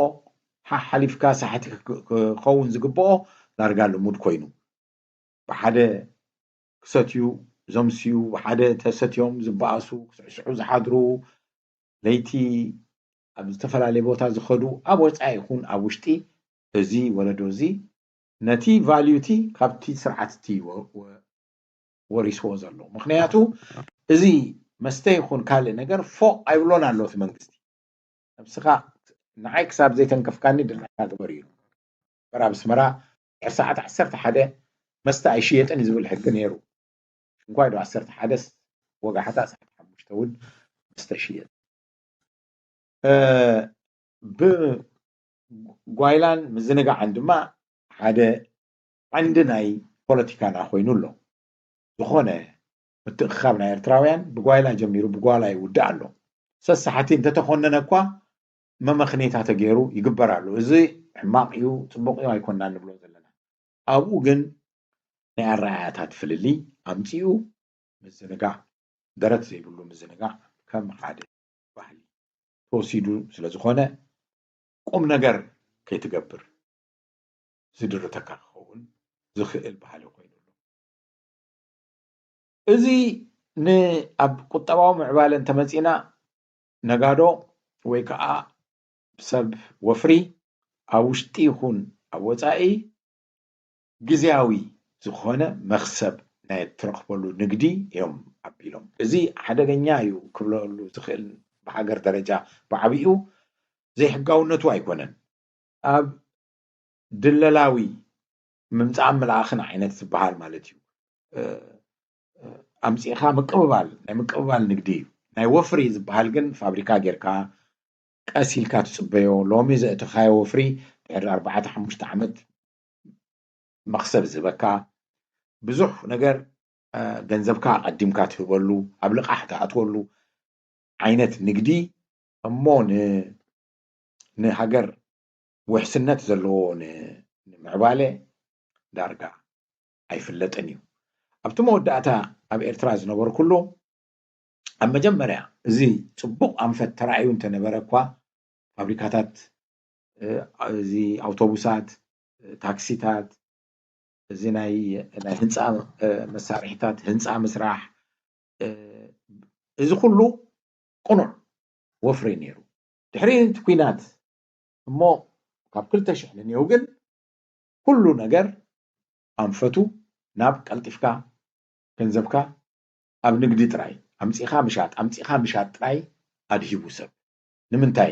ሓሓሊፍካ ሳሕቲ ክክ-፣ ክኸውን ዝግብኦ ዳርጋ ልሙድ ኮይኑ፣ ብሓደ ክሰትዩ፣ ዘምስዩ፣ ብሓደ ተሰትዮም ዝበኣሱ፣ ክስዕስዑ ዝሓድሩ፣ ለይቲ ኣብ ዝተፈላለየ ቦታ ዝኸዱ፣ ኣብ ወጻኢ ይኹን ኣብ ውሽጢ፣ እዚ ወለዶ እዚ ነቲ ቫልዩ እቲ ካብቲ ስርዓት እቲ ወ-፣ ወ-፣ ወሪስዎ ዘሎ። ምኽንያቱ እዚ መስተ ይኹን ካልእ ነገር ፎቕ ኣይብሎን ኣሎ እቲ መንግስቲ። ነብስኻ፣ ንዓይ ክሳብ ዘይተንከፍካኒ ድላይካ ግበር እዩ። እምበር ኣብ ኣስመራ ድሕሪ ሰዓት ዓሰርተ ሓደ መስተ ኣይሽየጥን እዩ ዝብል ሕጊ ነይሩ። ሽንኳይ ዶ ዓሰርተ ሓደስ፣ ወጋሕታ ሰዓት ሓሙሽተ እውን መስተ ይሽየጥ። እ፣ ብጓይላን ምዝንጋዕን ድማ ሓደ ቀንዲ ናይ ፖለቲካና ኮይኑ ኣሎ። ዝኾነ ምትእኽኻብ ናይ ኤርትራውያን ብጓይላ ጀሚሩ ብጓላ ይውዳእ ኣሎ። ሰሳሓቲ እንተተኾነነ እኳ መመኽኔታ ተገይሩ ይግበር ኣሎ። እዚ ሕማቕ እዩ፣ ጽቡቕ እዩ ኣይኮንና ንብሎ ዘለና። ኣብኡ ግን ናይ ኣረኣእያታት ፍልልይ ኣምጺኡ ምዝንጋዕ፣ ደረት ዘይብሉ ምዝንጋዕ ከም ሓደ ባህሊ ተወሲዱ ስለ ዝኾነ፣ ቁም ነገር ከይትገብር ዝድርተካ ክኸውን ዝኽእል ባህሊ ኮይኑ ኣሎ። እዚ ን-፣ ኣብ ቁጠባዊ ምዕባለ እንተመጺና፣ ነጋዶ ወይ ከዓ ሰብ ወፍሪ ኣብ ውሽጢ ይኹን ኣብ ወጻኢ ግዝያዊ ዝኾነ መኽሰብ ናይ እትረኽበሉ ንግዲ እዮም ኣቢሎም። እዚ ሓደገኛ እዩ ክብለሉ ዝኽእል፣ ብሃገር ደረጃ ብዓቢኡ ዘይሕጋውነቱ ኣይኮነን። ኣብ ድለላዊ ምምጻእን ምልኣኽን ዓይነት ዝበሃል ማለት እዩ። እ፣ እ፣ ኣምጺእኻ ምቅብባል፣ ናይ ምቅብባል ንግዲ እዩ። ናይ ወፍሪ ዝበሃል ግን ፋብሪካ ጌርካ፣ ቀስ ኢልካ ትጽበዮ። ሎሚ ዘእተኻዮ ወፍሪ ድሕሪ ኣርባዕተ ሓሙሽተ ዓመት መኽሰብ ዝህበካ፣ ብዙሕ ነገር፣ እ፣ ገንዘብካ ኣቐዲምካ ትህበሉ፣ ኣብ ልቓሕ ትኣትወሉ ዓይነት ንግዲ እሞ ን-፣ ንሃገር ውሕስነት ዘለዎ ን-፣ ንምዕባለ ዳርጋ ኣይፍለጥን እዩ። ኣብቲ መወዳእታ ኣብ ኤርትራ ዝነበርኩሉ፣ ኣብ መጀመርያ እዚ ጽቡቕ ኣንፈት ተራእዩ እንተነበረ እኳ፣ ፋብሪካታት፣ እ፣ እዚ ኣውቶቡሳት፣ እ፣ ታክሲታት፣ እዚ ናይ፣ ናይ ህንጻ፣ እ፣ መሳርሒታት፣ ህንጻ ምስራሕ፣ እ፣ እዚ ኩሉ ቅኑዕ ወፍሪ ነይሩ። ድሕሪ እቲ ኲናት እሞ ካብ ክልተ ሽሕ ንኔው ግን ኩሉ ነገር ኣንፈቱ ናብ ቀልጢፍካ ገንዘብካ ኣብ ንግዲ ጥራይ ኣምጺኻ ምሻጥ፣ ኣምጺኻ ምሻጥ ጥራይ ኣድሂቡ ሰብ። ንምንታይ?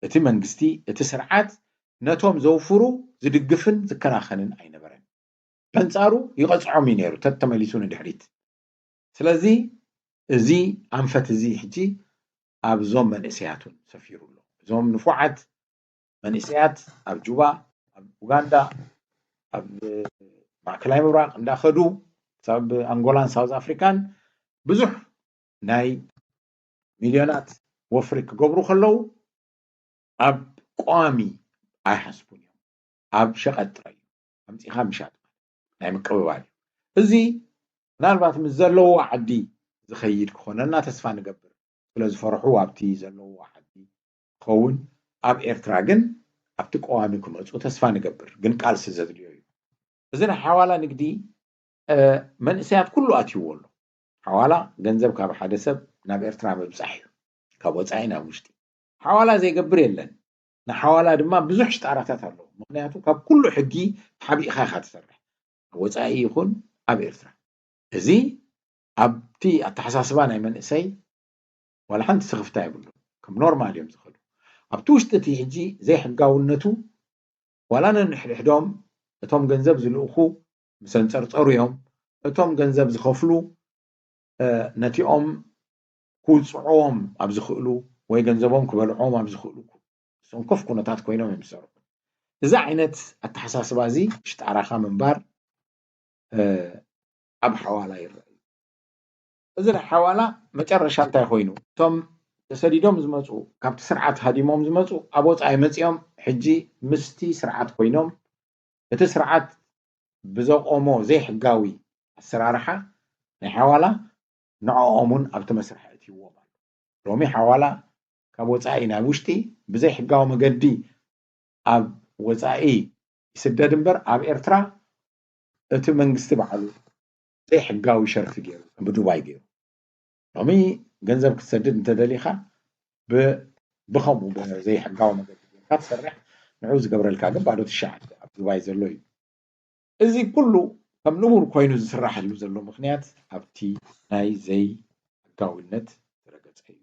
እቲ መንግስቲ፣ እቲ ስርዓት ነቶም ዘውፍሩ ዝድግፍን ዝከናኸንን ኣይነበረን። በንጻሩ ይቐጽዖም እዩ ነይሩ፣ ተተመሊሱ ንድሕሪት። ስለዚ እዚ ኣንፈት እዚ ሕጂ ኣብዞም መንእሰያት እውን ሰፊሩ ኣሎ። እዞም ንፉዓት መንእሰያት ኣብ ጁባ፣ ኣብ ኡጋንዳ፣ ኣብ ማእከላይ ምብራቕ እንዳኸዱ ክሳብ ኣንጎላን ሳውዝ ኣፍሪካን ብዙሕ ናይ ሚልዮናት ወፍሪ ክገብሩ ከለዉ ኣብ ቀዋሚ ኣይሓስቡን እዮም። ኣብ ሸቐጥ ጥራይ እዩ። ኣምጺኻ ምሻጥ ናይ ምቅብባል እዩ። እዚ ምናልባት ምስ ዘለዎ ዓዲ ዝኸይድ ክኾነና ተስፋ ንገብር። ስለ ዝፈርሑ ኣብቲ ዘለዎ ዓዲ ክኸውን፣ ኣብ ኤርትራ ግን ኣብቲ ቀዋሚ ክመጹ ተስፋ ንገብር። ግን ቃልሲ ዘድልዮ እዩ። እዚ ናይ ሓዋላ ንግዲ፣ እ፣ መንእሰያት ኩሉ ኣትይዎ ኣሎ። ሓዋላ ገንዘብ ካብ ሓደ ሰብ ናብ ኤርትራ ምብጻሕ እዩ፣ ካብ ወጻኢ ናብ ውሽጢ። ሓዋላ ዘይገብር የለን። ንሓዋላ ድማ ብዙሕ ሽጣራታት ኣለዎ። ምኽንያቱ ካብ ኩሉ ሕጊ ተሓቢእኻ ኢኻ ትሰርሕ፣ ኣብ ወጻኢ ይኹን ኣብ ኤርትራ። እዚ ኣብቲ ኣተሓሳስባ ናይ መንእሰይ ዋላ ሓንቲ ስኽፍታ የብሉን። ከም ኖርማል እዮም ዝኸዱ። ኣብቲ ውሽጢ እቲ ሕጂ ዘይሕጋውነቱ ዋላ ነንሕድሕዶም እቶም ገንዘብ ዝልእኹ ምስ ኣንጸርጸሩ እዮም። እቶም ገንዘብ ዝኸፍሉ፣ እ፣ ነቲኦም ክውጽዕዎም ኣብ ዝኽእሉ ወይ ገንዘቦም ክበልዕዎም ኣብ ዝኽእሉ ሰንኮፍ ኩነታት ኮይኖም እዮም ዝሰርሑ። እዚ ዓይነት ኣተሓሳስባ እዚ ሽጣራኻ ምንባር፣ እ፣ ኣብ ሓዋላ ይረአ እዩ። እዚ ናይ ሓዋላ መጨረሻ እንታይ ኮይኑ? እቶም ተሰዲዶም ዝመፁ፣ ካብቲ ስርዓት ሃዲሞም ዝመፁ፣ ኣብ ወፃኢ መፂኦም ሕጂ ምስቲ ስርዓት ኮይኖም፣ እቲ ስርዓት ብዘቆሞ ዘይሕጋዊ ኣሰራርሓ ናይ ሓዋላ ንዕኦም እውን ኣብቲ መስርሕ ኣእትይዎም ኣሎ። ሎሚ ሓዋላ ካብ ወፃኢ ናብ ውሽጢ ብዘይሕጋዊ መገዲ ኣብ ወፃኢ ይስደድ እምበር፣ ኣብ ኤርትራ እቲ መንግስቲ ባዕሉ ዘይሕጋዊ ሸርፊ ገይሩ፣ ብዱባይ ገይሩ። ሎሚ ገንዘብ ክትሰድድ እንተደሊኻ፣ ብ-፣ ብኸምኡ ብዘይሕጋዊ መገዲ ጌርካ ትሰርሕ፣ ንዑ ዝገብረልካ ግን ባዶ ትሽዓተ ኣብ ዱባይ ዘሎ እዩ። እዚ ኩሉ ከም ንቡር ኮይኑ ዝስራሐሉ ዘሎ ምኽንያት ኣብቲ ናይ ዘይሕጋዊነት ዝረገጸ እዩ።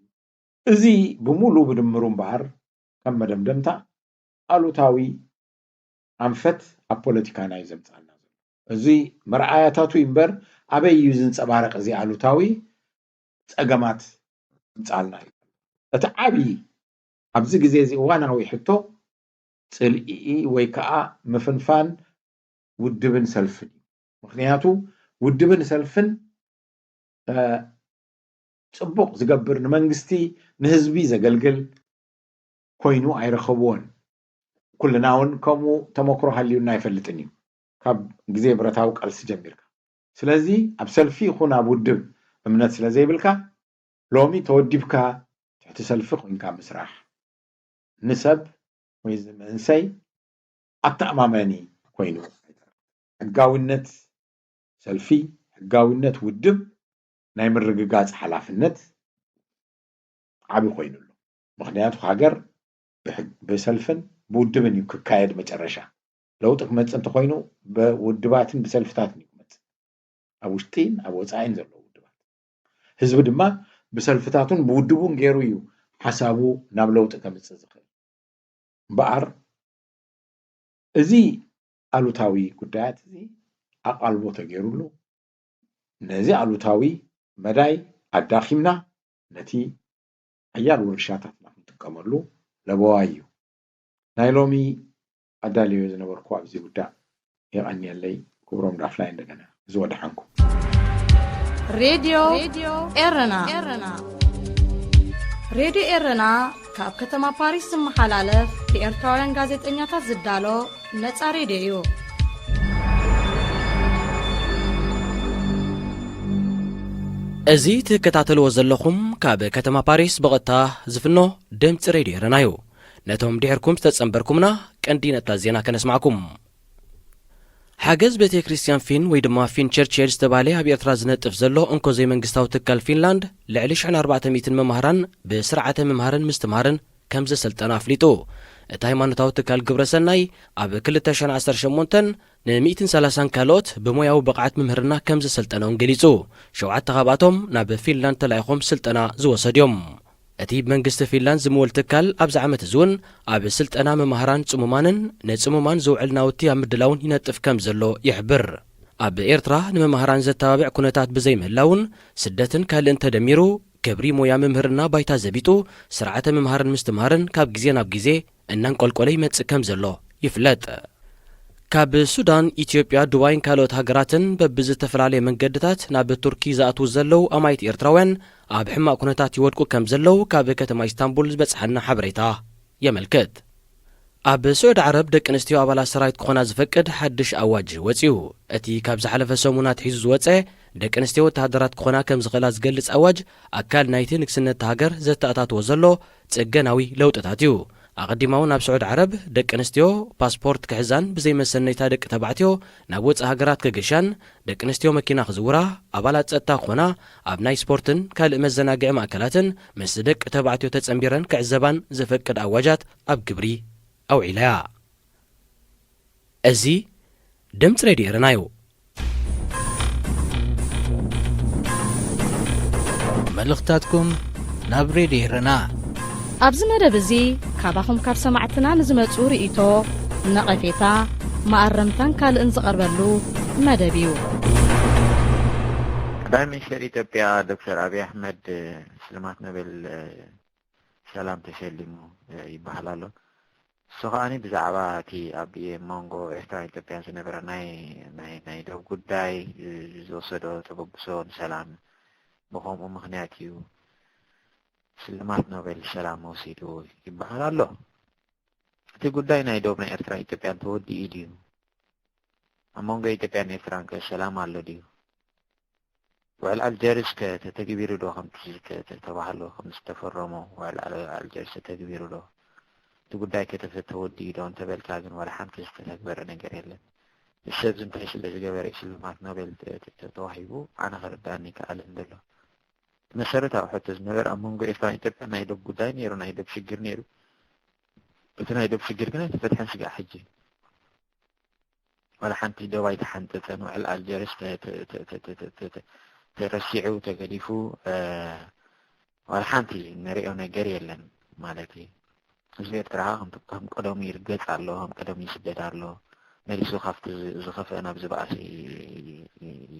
እዚ ብምሉእ ብድምሩ እምበኣር፣ ከም መደምደምታ፣ ኣሉታዊ ኣንፈት ኣብ ፖለቲካና እዩ ዘምጽኣልና ዘሎ። እዚ መርኣያታቱ እዩ እምበር፣ ኣበይ እዩ ዝንጸባረቕ እዚ ኣሉታዊ ጸገማት ምጻልና እዩ። እቲ ዓቢ ኣብዚ ግዜ እዚ እዋናዊ ሕቶ ጽልኢ ወይ ከኣ ምፍንፋን ውድብን ሰልፍን እዩ። ምኽንያቱ ውድብን ሰልፍን፣ እ፣ ጽቡቕ ዝገብር፣ ንመንግስቲ፣ ንህዝቢ ዘገልግል ኮይኑ ኣይረኸብዎን። ኩልና እውን ከምኡ ተመክሮ ሃልዩና ኣይፈልጥን እዩ፣ ካብ ግዜ ብረታዊ ቃልሲ ጀሚርካ። ስለዚ ኣብ ሰልፊ ይኹን ኣብ ውድብ እምነት ስለ ዘይብልካ፣ ሎሚ ተወዲብካ ትሕቲ ሰልፊ ኮይንካ ምስራሕ ንሰብ ወይ መንእሰይ ኣተኣማማኒ ኮይኑ፣ ሕጋዊነት ሰልፊ፣ ሕጋዊነት ውድብ ናይ ምርግጋጽ ሓላፍነት ዓቢ ኮይኑ ኣሎ። ምኽንያቱ ሃገር ብሕግ-፣ ብሰልፍን ብውድብን እዩ ክካየድ። መጨረሻ ለውጢ ክመጽእ እንተኾይኑ ብውድባትን ብሰልፍታትን እዩ ክመጽእ፣ ኣብ ውሽጢን ኣብ ወጻኢን ዘለዉ ውድባት። ህዝቢ ድማ ብሰልፍታቱን ብውድቡን ገይሩ እዩ ሓሳቡ ናብ ለውጢ ከምጽእ ዝኽእል። እምበኣር እዚ ኣሉታዊ ጉዳያት እዚ ኣቓልቦ ተገይሩሉ፣ ነዚ ኣሉታዊ መዳይ ኣዳኺምና ነቲ ሓያል ውርሻታትና ክንጥቀመሉ ለበዋ እዩ። ናይ ሎሚ ኣዳልዮ ዝነበርኩ ኣብዚ ጉዳይ። የቐንየለይ ክብሮም ዳፍላይ። እንደገና እዚ ወደሓንኩም። ሬድዮ ኤረና። ሬድዮ ኤረና ካብ ከተማ ፓሪስ ዝመሓላለፍ ብኤርትራውያን ጋዜጠኛታት ዝዳሎ ነጻ ሬድዮ እዩ። እዚ ትከታተልዎ ዘለኹም ካብ ከተማ ፓሪስ ብቐጥታ ዝፍኖ ድምፂ ሬድዮ ኤረና እዩ። ነቶም ድሕርኩም ዝተጸንበርኩምና ቀንዲ ነጥብታት ዜና ከነስማዕኩም። ሓገዝ ቤተ ክርስቲያን ፊን ወይ ድማ ፊን ቸርች ኤድ ዝተባህለ ኣብ ኤርትራ ዝነጥፍ ዘሎ እንኮ ዘይመንግስታዊ ትካል ፊንላንድ ልዕሊ ሽሕን ኣርባዕተ ሚእትን መማህራን ብስርዓተ ምምሃርን ምስትምሃርን ከም ዘሰልጠነ ኣፍሊጡ። እቲ ሃይማኖታዊ ትካል ግብረ ሰናይ ኣብ ክልተ ሽሕን ዓሰርተ ሸሞንተን ን ሚእትን ሰላሳን ካልኦት ብሞያዊ ብቕዓት ምምህርና ከም ዘሰልጠነ እውን ገሊጹ። ሸውዓተ ካብኣቶም ናብ ፊንላንድ ተላኢኾም ስልጠና ዝወሰዱ እዮም። እቲ ብመንግስቲ ፊንላንድ ዝምወል ትካል ኣብዚ ዓመት እዚ እውን ኣብ ስልጠና መማህራን ጽሙማንን ንጽሙማን ዝውዕል ናውቲ ኣብ ምድላውን ይነጥፍ ከም ዘሎ ይሕብር። ኣብ ኤርትራ ንመማህራን ዘተባብዕ ኩነታት ብዘይምህላውን ስደትን ካልእን ተደሚሩ ግብሪ ሞያ ምምህርና ባይታ ዘቢጡ ስርዓተ ምምሃርን ምስትምሃርን ካብ ግዜ ናብ ግዜ እናንቆልቆለ ይመጽእ ከም ዘሎ ይፍለጥ። ካብ ሱዳን፣ ኢትዮጵያ፣ ዱባይን ካልኦት ሃገራትን በብዝተፈላለየ መንገድታት ናብ ቱርኪ ዝኣትዉ ዘለዉ ኣማኢት ኤርትራውያን ኣብ ሕማቕ ኩነታት ይወድቁ ከም ዘለዉ ካብ ከተማ ኢስታንቡል ዝበጽሓና ሓበሬታ የመልክት። ኣብ ስዑዲ ዓረብ ደቂ ኣንስትዮ ኣባላት ሰራዊት ክኾና ዝፈቅድ ሓድሽ ኣዋጅ ወጺኡ። እቲ ካብ ዝሓለፈ ሰሙን ኣትሒዙ ዝወጸ ደቂ ኣንስትዮ ወተሃደራት ክኾና ከም ዝኽእላ ዝገልጽ ኣዋጅ ኣካል ናይቲ ንግስነት እታ ሃገር ዘተኣታትዎ ዘሎ ጽገናዊ ለውጥታት እዩ። ኣቐዲማ እውን ኣብ ስዑዲ ዓረብ ደቂ ኣንስትዮ ፓስፖርት ክሕዛን ብዘይ መሰነይታ ደቂ ተባዕትዮ ናብ ወጻኢ ሃገራት ክግሻን፣ ደቂ ኣንስትዮ መኪና ክዝውራ፣ ኣባላት ጸጥታ ክኾና፣ ኣብ ናይ ስፖርትን ካልእ መዘናግዒ ማእከላትን ምስ ደቂ ተባዕትዮ ተጸንቢረን ክዕዘባን ዘፈቅድ ኣዋጃት ኣብ ግብሪ ኣውዒላ እያ። እዚ ድምፂ ሬድዮ ኤረና እዩ። መልእኽትታትኩም ናብ ሬድዮ ኤረና። ኣብዚ መደብ እዚ ካባኹም ካብ ሰማዕትና ንዝመጹ ርእይቶ፣ ነቐፌታ፣ መኣረምታን ካልእን ዝቐርበሉ መደብ እዩ። ቀዳማይ ሚኒስትር ኢትዮጵያ ዶክተር ኣብይ ኣሕመድ ሽልማት ኖቤል ሰላም ተሸሊሙ ይበሃል ኣሎ። እሱ ከኣኒ ብዛዕባ እቲ ኣብ መንጎ ኤርትራን ኢትዮጵያን ዝነበረ ናይ ናይ ናይ ዶብ ጉዳይ ዝወሰዶ ተበግሶ ንሰላም ብኸምኡ ምኽንያት እዩ ሽልማት ኖቤል ሰላም ወሲዱ ይበሃል ኣሎ። እቲ ጉዳይ ናይ ዶብ ናይ ኤርትራን ኢትዮጵያን ተወዲኡ ድዩ? ኣብ መንጎ ኢትዮጵያን ኤርትራን ከ ሰላም ኣሎ ድዩ? ውዕል ኣልጀርስ ከ ተተግቢሩ ዶ ከምቲ ዝተባህሎ፣ ከም ዝተፈረሞ ውዕል ኣልጀርስ ተተግቢሩ ዶ? እቲ ጉዳይ ከ ተወዲኡ ዶ እንተበልካ ግን ዋላ ሓንቲ ዝተተግበረ ነገር የለን። እዚ ሰብ እዚ እንታይ ስለ ዝገበረ እዩ ሽልማት ኖቤል ተዋሂቡ? ኣነ ክርዳእኒ ይከኣልን ዘሎ። መሰረታዊ ሕቶ ዝነበረ ኣብ መንጎ ኤርትራን ኢትዮጵያን ናይ ዶብ ጉዳይ ነይሩ፣ ናይ ዶብ ሽግር ነይሩ። እቲ ናይ ዶብ ሽግር ግን ኣይተፈትሐን ስጋዕ ሕጂ። ዋላ ሓንቲ ዶብ ኣይተሓንጠጸን። ውዕል ኣልጀርስ ተረሲዑ፣ ተገዲፉ፣ ዋላ ሓንቲ ንሪኦ ነገር የለን ማለት እዩ። ህዝቢ ኤርትራ ከም ቀደሙ ይርገጽ ኣሎ፣ ከም ቀደሙ ይስደድ ኣሎ፣ መሊሱ ካብቲ ዝኸፍአ ናብ ዝበኣሰ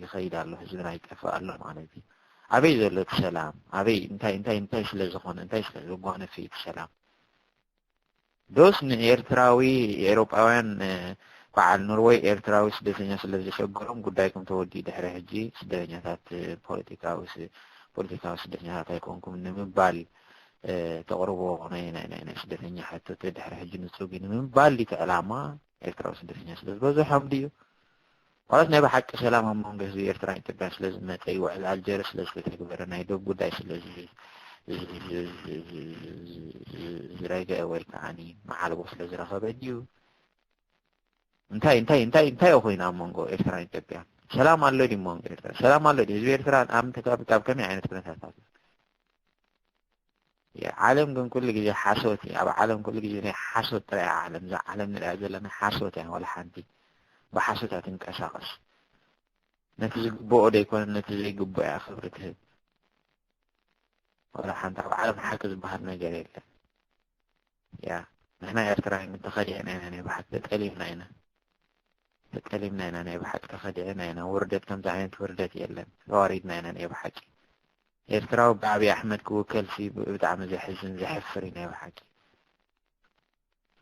ይኸይድ ኣሎ፣ ህዝብና ይጠፍእ ኣሎ ማለት እዩ። ኣበይ ዘሎ እቲ ሰላም? ኣበይ እንታይ እንታይ እንታይ ስለ ዝኾነ እንታይ ስለ ዘጓነፈ እዩ እቲ ሰላም? ዶስ ንኤርትራዊ ኤውሮጳውያን በዓል ኖርወይ ኤርትራዊ ስደተኛ ስለ ዘሸገሮም ጉዳይኩም ተወዲኡ ድሕሪ ሕጂ ስደተኛታት ፖለቲካዊ ፖለቲካዊ ስደተኛታት ኣይኮንኩም ንምባል ተቕርቦ ናይ ናይ ናይ ስደተኛ ሕቶት ድሕሪ ሕጂ ንጹግ እዩ ንምባል ድዩ እቲ ዕላማ? ኤርትራዊ ስደተኛ ስለ ዝበዝሖም ድዩ? ዋላስ ናይ ብሓቂ ሰላም ኣብ መንጎ ህዝቢ ኤርትራን ኢትዮጵያን ስለ ዝመጸ እዩ? ውዕል ኣልጀርስ ስለ ዝተተግበረ ናይ ዶብ ጉዳይ ስለ ዝረገአ ወይ ከዓኒ መዓልቦ ስለ ዝረኸበ ድዩ? እንታይ እንታይ እንታይ እንታይ ኮይኑ ኣብ መንጎ ኤርትራን ኢትዮጵያን ሰላም ኣሎ ድዩ? መንጎ ኤርትራ ሰላም ኣሎ ድዩ? ህዝቢ ኤርትራ ኣብ ከመይ ዓይነት ኩነታት ኣሎ? ዓለም ግን ኩሉ ግዜ ሓሶት እዩ። ኣብ ዓለም ኩሉ ግዜ ናይ ሓሶት ጥራይ እያ ዓለም። እዛ ዓለም ንሪኣ ዘለና ሓሶት እያ። ዋላ ሓንቲ ብሓሶት እያ ትንቀሳቐስ። ነቲ ዝግብኦ ደይኮነ ነቲ ዘይግብኦ እያ ክብሪ ትህብ። ዋላ ሓንቲ ኣብ ዓለም ሓቂ ዝበሃል ነገር የለን። ያ ንሕና ኤርትራውያን ግን ተኸዲዕና ኢና፣ ናይ ብሓቂ ተጠሊምና ኢና። ተጠሊምና ኢና፣ ናይ ብሓቂ ተኸዲዕና ኢና። ውርደት ከምዚ ዓይነት ውርደት የለን። ተዋሪድና ኢና ናይ ብሓቂ። ኤርትራዊ ብኣብይ ኣሕመድ ክውከል ሲ ብጣዕሚ ዘሕዝን ዘሕፍር እዩ ናይ ብሓቂ።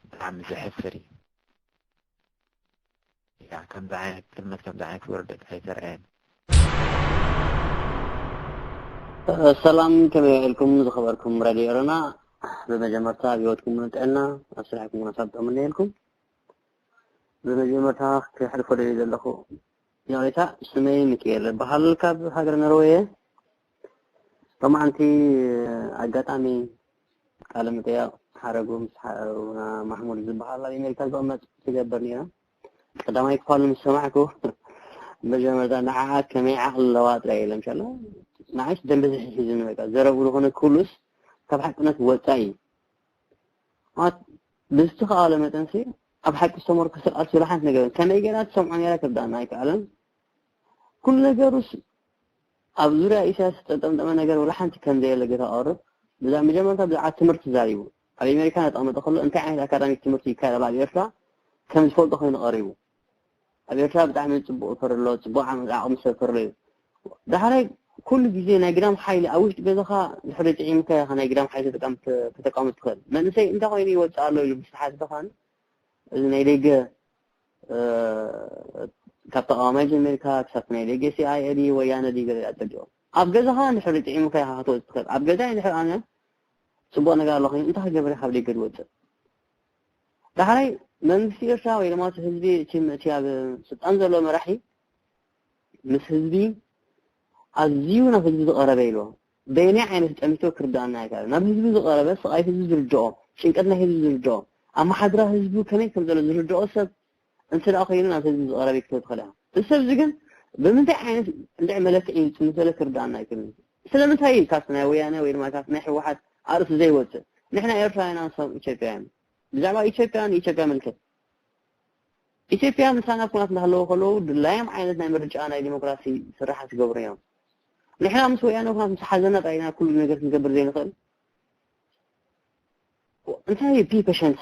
ብጣዕሚ ዘሕፍር እዩ። ያ ከምዚ ዓይነት ጥልመት ከምዚ ዓይነት ውርደት ኣይተረኣየን። ሰላም ከመይ ውዒልኩም ዝኸበርኩም ራድዮ ኤረና? ብመጀመርታ ኣብ ህይወትኩም ጥዕና ኣብ ስራሕኩም እውን ኣሳልጦ እምነየልኩም። ብመጀመርታ ክሕልፎ ደልየ ዘለኹ ይቕሬታ፣ ስመይ ሚኪኤል እበሃል ካብ ሃገረ ኖርወይ እየ። ሎማዓንቲ ኣጋጣሚ ቃለ መጠይቕ ሓረጉ ምስ ሓውና ማሕሙድ ዝበሃል ኣብ ኣሜሪካ ዝቕመጥ ትገብር ነይራ። ቀዳማይ ክፋሉ ምስ ሰማዕኩ መጀመርታ ንዓኣ ከመይ ዓቕሊ ኣለዋ ጥራይ ኢለ ምሻላ ንዓይስ ደንበ ዝሕሒዝኒ በቃ ዘረብኡ ዝኾነ ኩሉስ ካብ ሓቅነት ወፃኢ እዩ። ማለት ብዝተኻእለ መጠንሲ ኣብ ሓቂ ዝተመርኮሰ ቃልሲ ወላ ሓንቲ ነገር ከመይ ገይራ ትሰምዖ ነይራ ክርዳእና ኣይከኣለን። ኩሉ ነገሩስ ኣብ ዙርያ ኢሳያስ ዝተጠምጠመ ነገር ወላ ሓንቲ ከም ዘየለ ገታ ቀርብ ብዛ መጀመርታ ብዛዕባ ትምህርቲ ዛሪቡ ኣብ ኣሜሪካ ነጠመጠ ከሎ እንታይ ዓይነት ኣካዳሚክ ትምህርቲ ይካየድ ኣብ ኤርትራ ከም ዝፈልጦ ኮይኑ ቀሪቡ ኣብ ኤርትራ ብጣዕሚ ጽቡቕ ፈር ኣሎ ጽቡቕ ዓቕሚ ሰብ ፈር እዩ። ዳሕራይ ኩሉ ግዜ ናይ ግዳም ሓይሊ ኣብ ውሽጢ ገዛኻ ድሕሪ ጥዒምካ ኢኻ ናይ ግዳም ሓይሊ ተጠቃሚ ትኽእል። መንእሰይ እንታይ ኮይኑ ይወጽእ ኣሎ ኢሉ ምስ ተሓተተኻን እዚ ናይ ደገ ካብ ተቃዋማይ ጀሚርካ ክሳብ ናይ ደገ ሲኣይኤ ድዩ ወያነ ድዩ ገለ ኣጸዲቑ ኣብ ገዛኻ እንድሕር ጥዒሙካ ኢኻ ክትወጽእ ትኽእል። ኣብ ገዛ እንድሕር ኣነ ጽቡቕ ነገር ኣሎ ኮይኑ እንታይ ክገብር ካብ ደገ ዝወጽእ? ዳሕራይ መንግስቲ ኤርትራ ወይ ድማ ህዝቢ እቲ ኣብ ስልጣን ዘሎ መራሒ ምስ ህዝቢ ኣዝዩ ናብ ህዝቢ ዝቐረበ ኢልዎ በየናይ ዓይነት ጠሚቶ ክርዳኣና ኣይከኣለን። ናብ ህዝቢ ዝቐረበ ስቓይ ህዝቢ ዝርድኦ፣ ጭንቀት ናይ ህዝቢ ዝርድኦ፣ ኣመሓድራ ህዝቢ ከመይ ከም ዘሎ ዝርድኦ ሰብ እንተ ደኣ ኮይኑ ናብ ህዝቢ ዝቐረበ ክትህብ ትኽእል ኢኻ። እዚ ሰብ እዚ ግን ብምንታይ ዓይነት እንድዒ መለክዒ እዩ ዝጥምት ዘሎ ክርዳኣና ኣይክእልን። ስለምንታይ እዩ ካብቲ ናይ ወያነ ወይ ድማ ካብቲ ናይ ህወሓት ኣርእስቲ ዘይወፅእ? ንሕና ኤርትራውያን ኢና ንሶም ኢትዮጵያውያን። ብዛዕባ ኢትዮጵያ ንኢትዮጵያ ምልከት። ኢትዮጵያ ምሳና ኩናት እንዳሃለወ ከለዉ ድላዮም ዓይነት ናይ ምርጫ ናይ ዲሞክራሲ ስራሓት ይገብሩ እዮም። ንሕና ምስ ወያነ ኩናት ምስ ሓዘና ጥራይ ኢና ኩሉ ነገር ክንገብር ዘይንኽእል። እንታይ እዩ ፒ ፐሸንት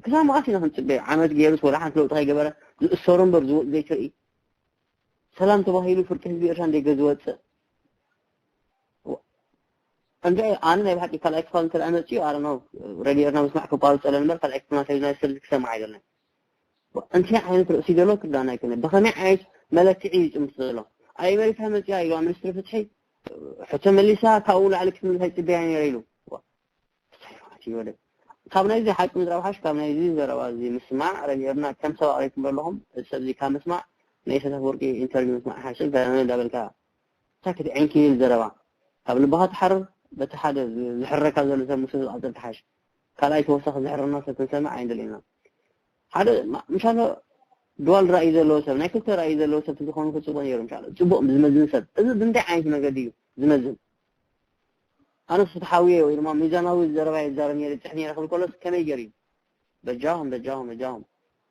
ክሳብ መዓስ ኢና ክንፅበዮ? ዓመት ገይሩስ ወላ ሓንቲ ለውጢ ከይገበረ ዝእሰሩ እምበር ዝወፅ ዘይትርኢ ሰላም ተባሂሉ ፍርቂ ህዝቢ ኤርትራ እንደገ ዝወፅእ እንደ ኣነ ናይ ብሓቂ ካልኣይ ክፋል እንተ መፅኡ ኣረኖ ረድዮ ኤርና ምስማዕ ክቋርፀለ እምበር ካልኣይ ክፋል ናይ ሰብ ክሰማዕ ኣይደለን። እንታይ ዓይነት ርእሲ ዘሎ ክዳን ኣይኮነ ብኸመይ ዓይነት መለክዒ እዩ ፅምት ዘሎ ኣብ ኣሜሪካ መፅያ ኢልዋ ሚኒስትሪ ፍትሒ ሕቶ መሊሳ ካብኡ ላዕሊ ክትምልስ ኣይፅበያ ነይረ ኢሉ። እንታይ ማለት እዩ ወደ ካብ ናይዚ ሓቂ ምዝራብ ሓሽ ካብ ናይዚ ዘረባ እዚ ምስማዕ ረቢርና ከም ሰብ ኣቕሪብኩም ዘለኹም። እዚ ሰብ እዚ ካብ ምስማዕ ናይ ኢሳያስ ኣፈወርቂ ኢንተርቪው ምስማዕ ሓሽ። እንታይ እንዳበልካ ሳክት ዕንኪ ይብል ዘረባ ካብ ልብኻ ትሓርር። በቲ ሓደ ዝሕረካ ዘሎ ሰብ ምስ ዝቐፅል ትሓሽ። ካልኣይ ተወሳኺ ዝሕረና ሰብ ክንሰምዕ ኣይንደልየና። ሓደ ምሻሎ ድዋል ራእይ ዘለዎ ሰብ ናይ ክልተ ራእይ ዘለዎ ሰብ ተዝኾኑ ክፅቡቅ ነይሩ። ምሻሎ ፅቡቅ ዝመዝን ሰብ እዚ ብምንታይ ዓይነት መገዲ እዩ ዝመዝን? ኣነስ ፍትሓዊ ወይ ድማ ሚዛናዊ ዘረባ ይዛረብ ነይረ ፅሕ ነይረ ክብል ከሎስ ከመይ ገይሩ እዩ? በጃኹም በጃኹም በጃኹም።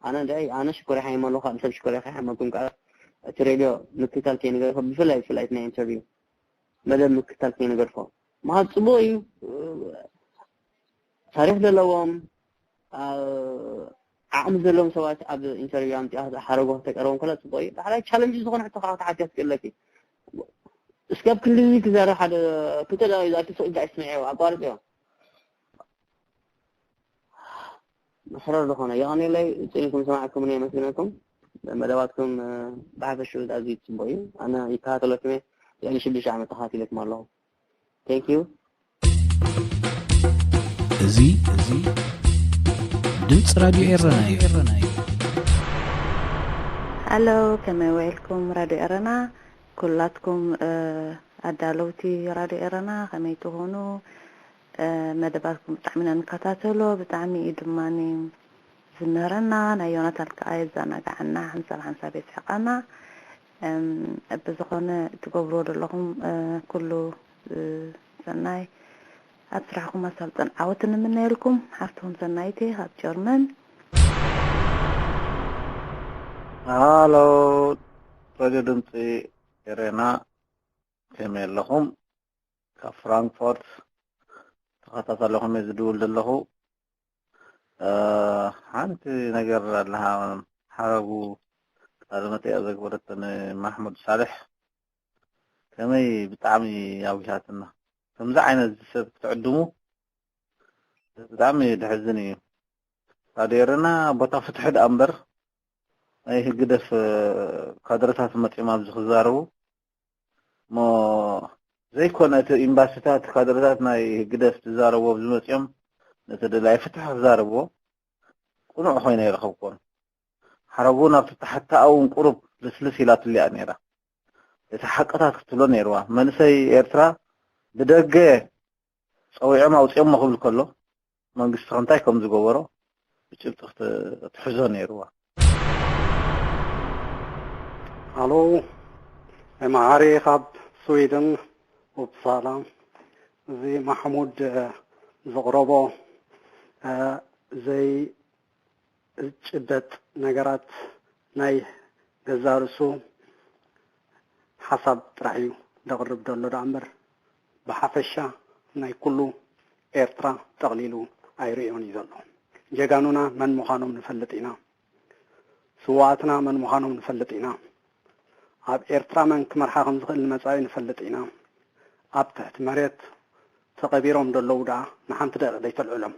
ኣነ እንታይ ኣነ ሽኮር ይሓይም ኣለኹ። ኣብ ሰብ ሽኮር ይሓይመኩም ከዓ እቲ ሬድዮ ምክታል ከይንገርፎ ብፍላይ ብፍላይ ናይ ኢንተርቪው መደብ ምክታል ከይንገርፎ ምሃብ ፅቡቅ እዩ። ታሪክ ዘለዎም ዓቕሚ ዘለዎም ሰባት ኣብ ኢንተርቪው ኣምፂኣ ሓረጎ ከተቀርቦም ከላ ፅቡቅ እዩ። ዳሕራይ ቻለንጅ ዝኾነ ሕቶ ከዓ ክትሓትያ ትክእለኪ። እስከ ኣብ ክንድዚ ክዛረብ ሓደ ክልተ ደቂቃ ዝኣክል ስቕ ኢልካ ኣይስምዕዮ ኣቋርፅዮ። መሕረር ዝኾነ የቐኔለይ ፅኒኩም ሰማዕኩምኒ የመስግነኩም። መደባትኩም ብሓፈሽኡ ኣዝዩ ፅቡቅ እዩ። ኣነ ይከታተለኩም እየ። ልዕሊ ሽዱሽተ ዓመት ተኸታቲለኩም ኣለኹ። Thank you። እዚ እዚ ድምፂ ራድዮ ኤረና እዩ። ሃሎ፣ ከመይ ውዒልኩም ራድዮ ኤረና? ኩላትኩም ኣዳለውቲ ራድዮ ኤረና ከመይ ትኾኑ? መደባትኩም ብጣዕሚ ኢና ንከታተሎ፣ ብጣዕሚ እዩ ድማ ዝምህረና። ናይ ዮናታን ከዓ የዘናግዓና፣ ሓንሳብ ሓንሳብ የስሕቐና። ብዝኾነ ትገብርዎ ዘለኹም ኩሉ ሰናይ፣ ኣብ ስራሕኩም ኣሳልጦን ዓወትን ንምነየልኩም። ሓፍትኹም ሰናይቴ ካብ ጀርመን። ሃሎ ሬድዮ ድምፂ ኤሬና፣ ከመይ ኣለኹም? ካብ ፍራንክፎርት ተኸታታለኹም እየ ዝድውል ዘለኹ። ሓንቲ ነገር ኣለኻ፣ ሓረጉ ቃለ መጠይቕ ዘግበረቶ ንማሕሙድ ሳልሕ ከመይ ብጣዕሚ ኣውጊሃትና። ከምዚ ዓይነት ሰብ ክትዕድሙ ብጣዕሚ ድሕዝን እዩ። ራድዮ ኤረና ቦታ ፍትሒ ደኣ እምበር ናይ ህግደፍ ካድረታት መፂኦም ኣብዚ ክዛረቡ እሞ ዘይኮነ እቲ ኤምባሲታት ካድረታት ናይ ህግደፍ ዝዛረብዎ ኣብዚ መፂኦም ነቲ ደላይ ፍትሒ ክዛረብዎ ቅኑዕ ኮይነ ይረኸብኩዎም። ሓረጉ ናብቲ ተሓታኣ እውን ቁሩብ ልስልስ ኢላትሉ እያ ነይራ። እቲ ሓቅታት ክትብሎ ነይርዋ። መንእሰይ ኤርትራ ብደገ ፀዊዖም ኣውፂኦሞ ክብል ከሎ መንግስቲ እንታይ ከም ዝገበሮ ብጭብጢ ክትሕዞ ነይርዋ። ሃሎ መሓሪ ካብ ስዊድን ኡፕሳላ። እዚ ማሕሙድ ዘቕረቦ ዘይጭበጥ ነገራት ናይ ገዛእ ርእሱ ሓሳብ ጥራሕ እዩ ዘቕርብ ዘሎ ደኣ እምበር ብሓፈሻ ናይ ኩሉ ኤርትራ ጠቕሊሉ ኣይርእዮን እዩ ዘሎ። ጀጋኑና መን ምዃኖም ንፈልጥ ኢና። ስውኣትና መን ምዃኖም ንፈልጥ ኢና። ኣብ ኤርትራ መን ክመርሓ ከም ዝኽእል ንመጻኢ ንፈልጥ ኢና። ኣብ ትሕቲ መሬት ተቐቢሮም ደለዉ ደኣ ንሓንቲ ደቂቕ ደይተልዕሎም።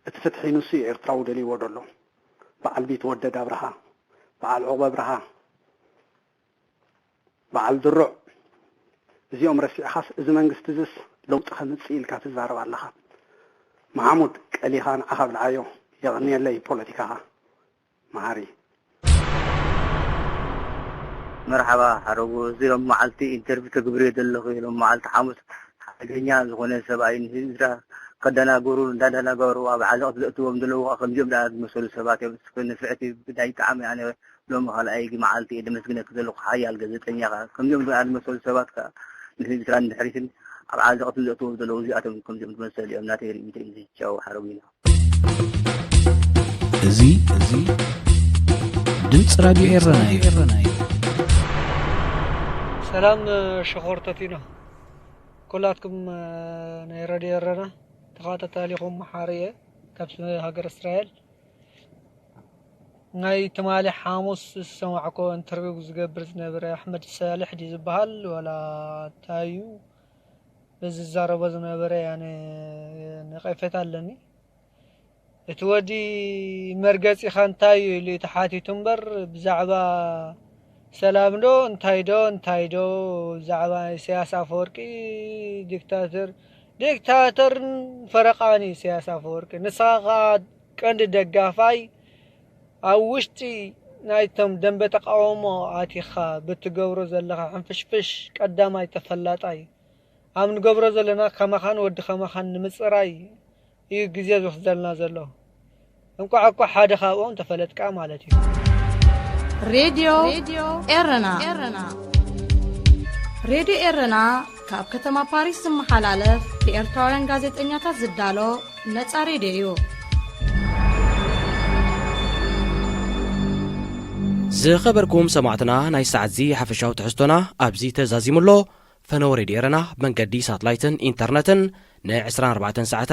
እቲ ፍትሒ ንሱ እዩ ኤርትራዊ ደልይዎ ደሎ። በዓል ቢትወደድ ኣብርሃ፣ በዓል ዑቕበ ኣብርሃ፣ በዓል ድሩዕ፣ እዚኦም ረሲዕኻስ እዚ መንግስቲ እዝስ ለውጢ ከምፅእ ኢልካ ትዛረብ ኣለኻ። መሓሙድ ቀሊኻ ንዓኻ ብልዓዮ። የቐንየለይ ፖለቲካኻ መሓሪ። መርሓባ ሓረጉ፣ እዚ ሎም መዓልቲ ኢንተርቪው ተግብርዮ ዘለኹ ሎም መዓልቲ ሓሙስ ሓደገኛ ዝኾነ ሰብኣይ ንህዝብና ከደናገሩ እንዳደናገሩ ኣብ ዓዘቕቲ ዘእትዎም ዘለዉ ከምዚኦም ደኣ ዝመሰሉ ሰባት እዮም። እስከ ንፍዕቲ ብዳይ ጣዕሚ ኣነ ሎሚ ካልኣይ መዓልቲ እየ ደመስግነኪ ዘለኹ ሓያል ጋዜጠኛ ኢኻ። ከምዚኦም ደኣ ዝመሰሉ ሰባት ከኣ ንህዝቢ ኤርትራ ንድሕሪትን ኣብ ዓዘቕትን ዘእትዎም ዘለዉ እዚኣቶም ከምዚኦም ዝመሰሉ እዮም። ናተይ ርኢቶ እዩ። ቻው ሓረጉ ኢና። እዚ እዚ ድምፂ ራድዮ ኤረና እዩ። ሰላም ሽኾር ተቲኖ፣ ኩላትኩም ናይ ራድዮ ኤረና ተኸታታሊኹም መሓሪ እየ ካብ ሃገር እስራኤል። ናይ ትማሊ ሓሙስ ዝሰማዕኮ ኢንተርቪው ዝገብር ዝነበረ ኣሕመድ ሳልሕ ድዩ ዝበሃል ዋላ እንታይ እዩ በዚ ዝዛረቦ ዝነበረ ያነ ነቐፌታ ኣለኒ። እቲ ወዲ መርገጺኻ እንታይ እዩ ኢሉ እዩ ተሓቲቱ እምበር ብዛዕባ ሰላም ዶ እንታይ ዶ እንታይ ዶ ብዛዕባ ኢሳያስ ኣፈወርቂ ዲክታተር ዲክታተርን ፈረቓን ኢሳያስ ኣፈወርቂ። ንስኻ ከኣ ቀንዲ ደጋፋይ ኣብ ውሽጢ ናይቶም ደንበ ተቃውሞ ኣቲኻ ብትገብሮ ዘለኻ ሕንፍሽፍሽ ቀዳማይ ተፈላጣይ ኣብ ንገብሮ ዘለና ከማኻን ወዲ ከማኻን ንምጽራይ እዩ ግዜ ዝወስደልና ዘሎ። እንቋዕ እኳ ሓደ ካብኦም ተፈለጥካ ማለት እዩ። ሬድዮ ኤረና። ሬድዮ ኤረና ካብ ከተማ ፓሪስ ዝመሓላለፍ ብኤርትራውያን ጋዜጠኛታት ዝዳሎ ነጻ ሬድዮ እዩ። ዝኸበርኩም ሰማዕትና፣ ናይ ሰዓት እዚ ሓፈሻዊ ትሕዝቶና ኣብዚ ተዛዚሙ ኣሎ። ፈነወ ሬድዮ ኤረና ብመንገዲ ሳትላይትን ኢንተርነትን ን ዕስራን ኣርባዕተን ሰዓታት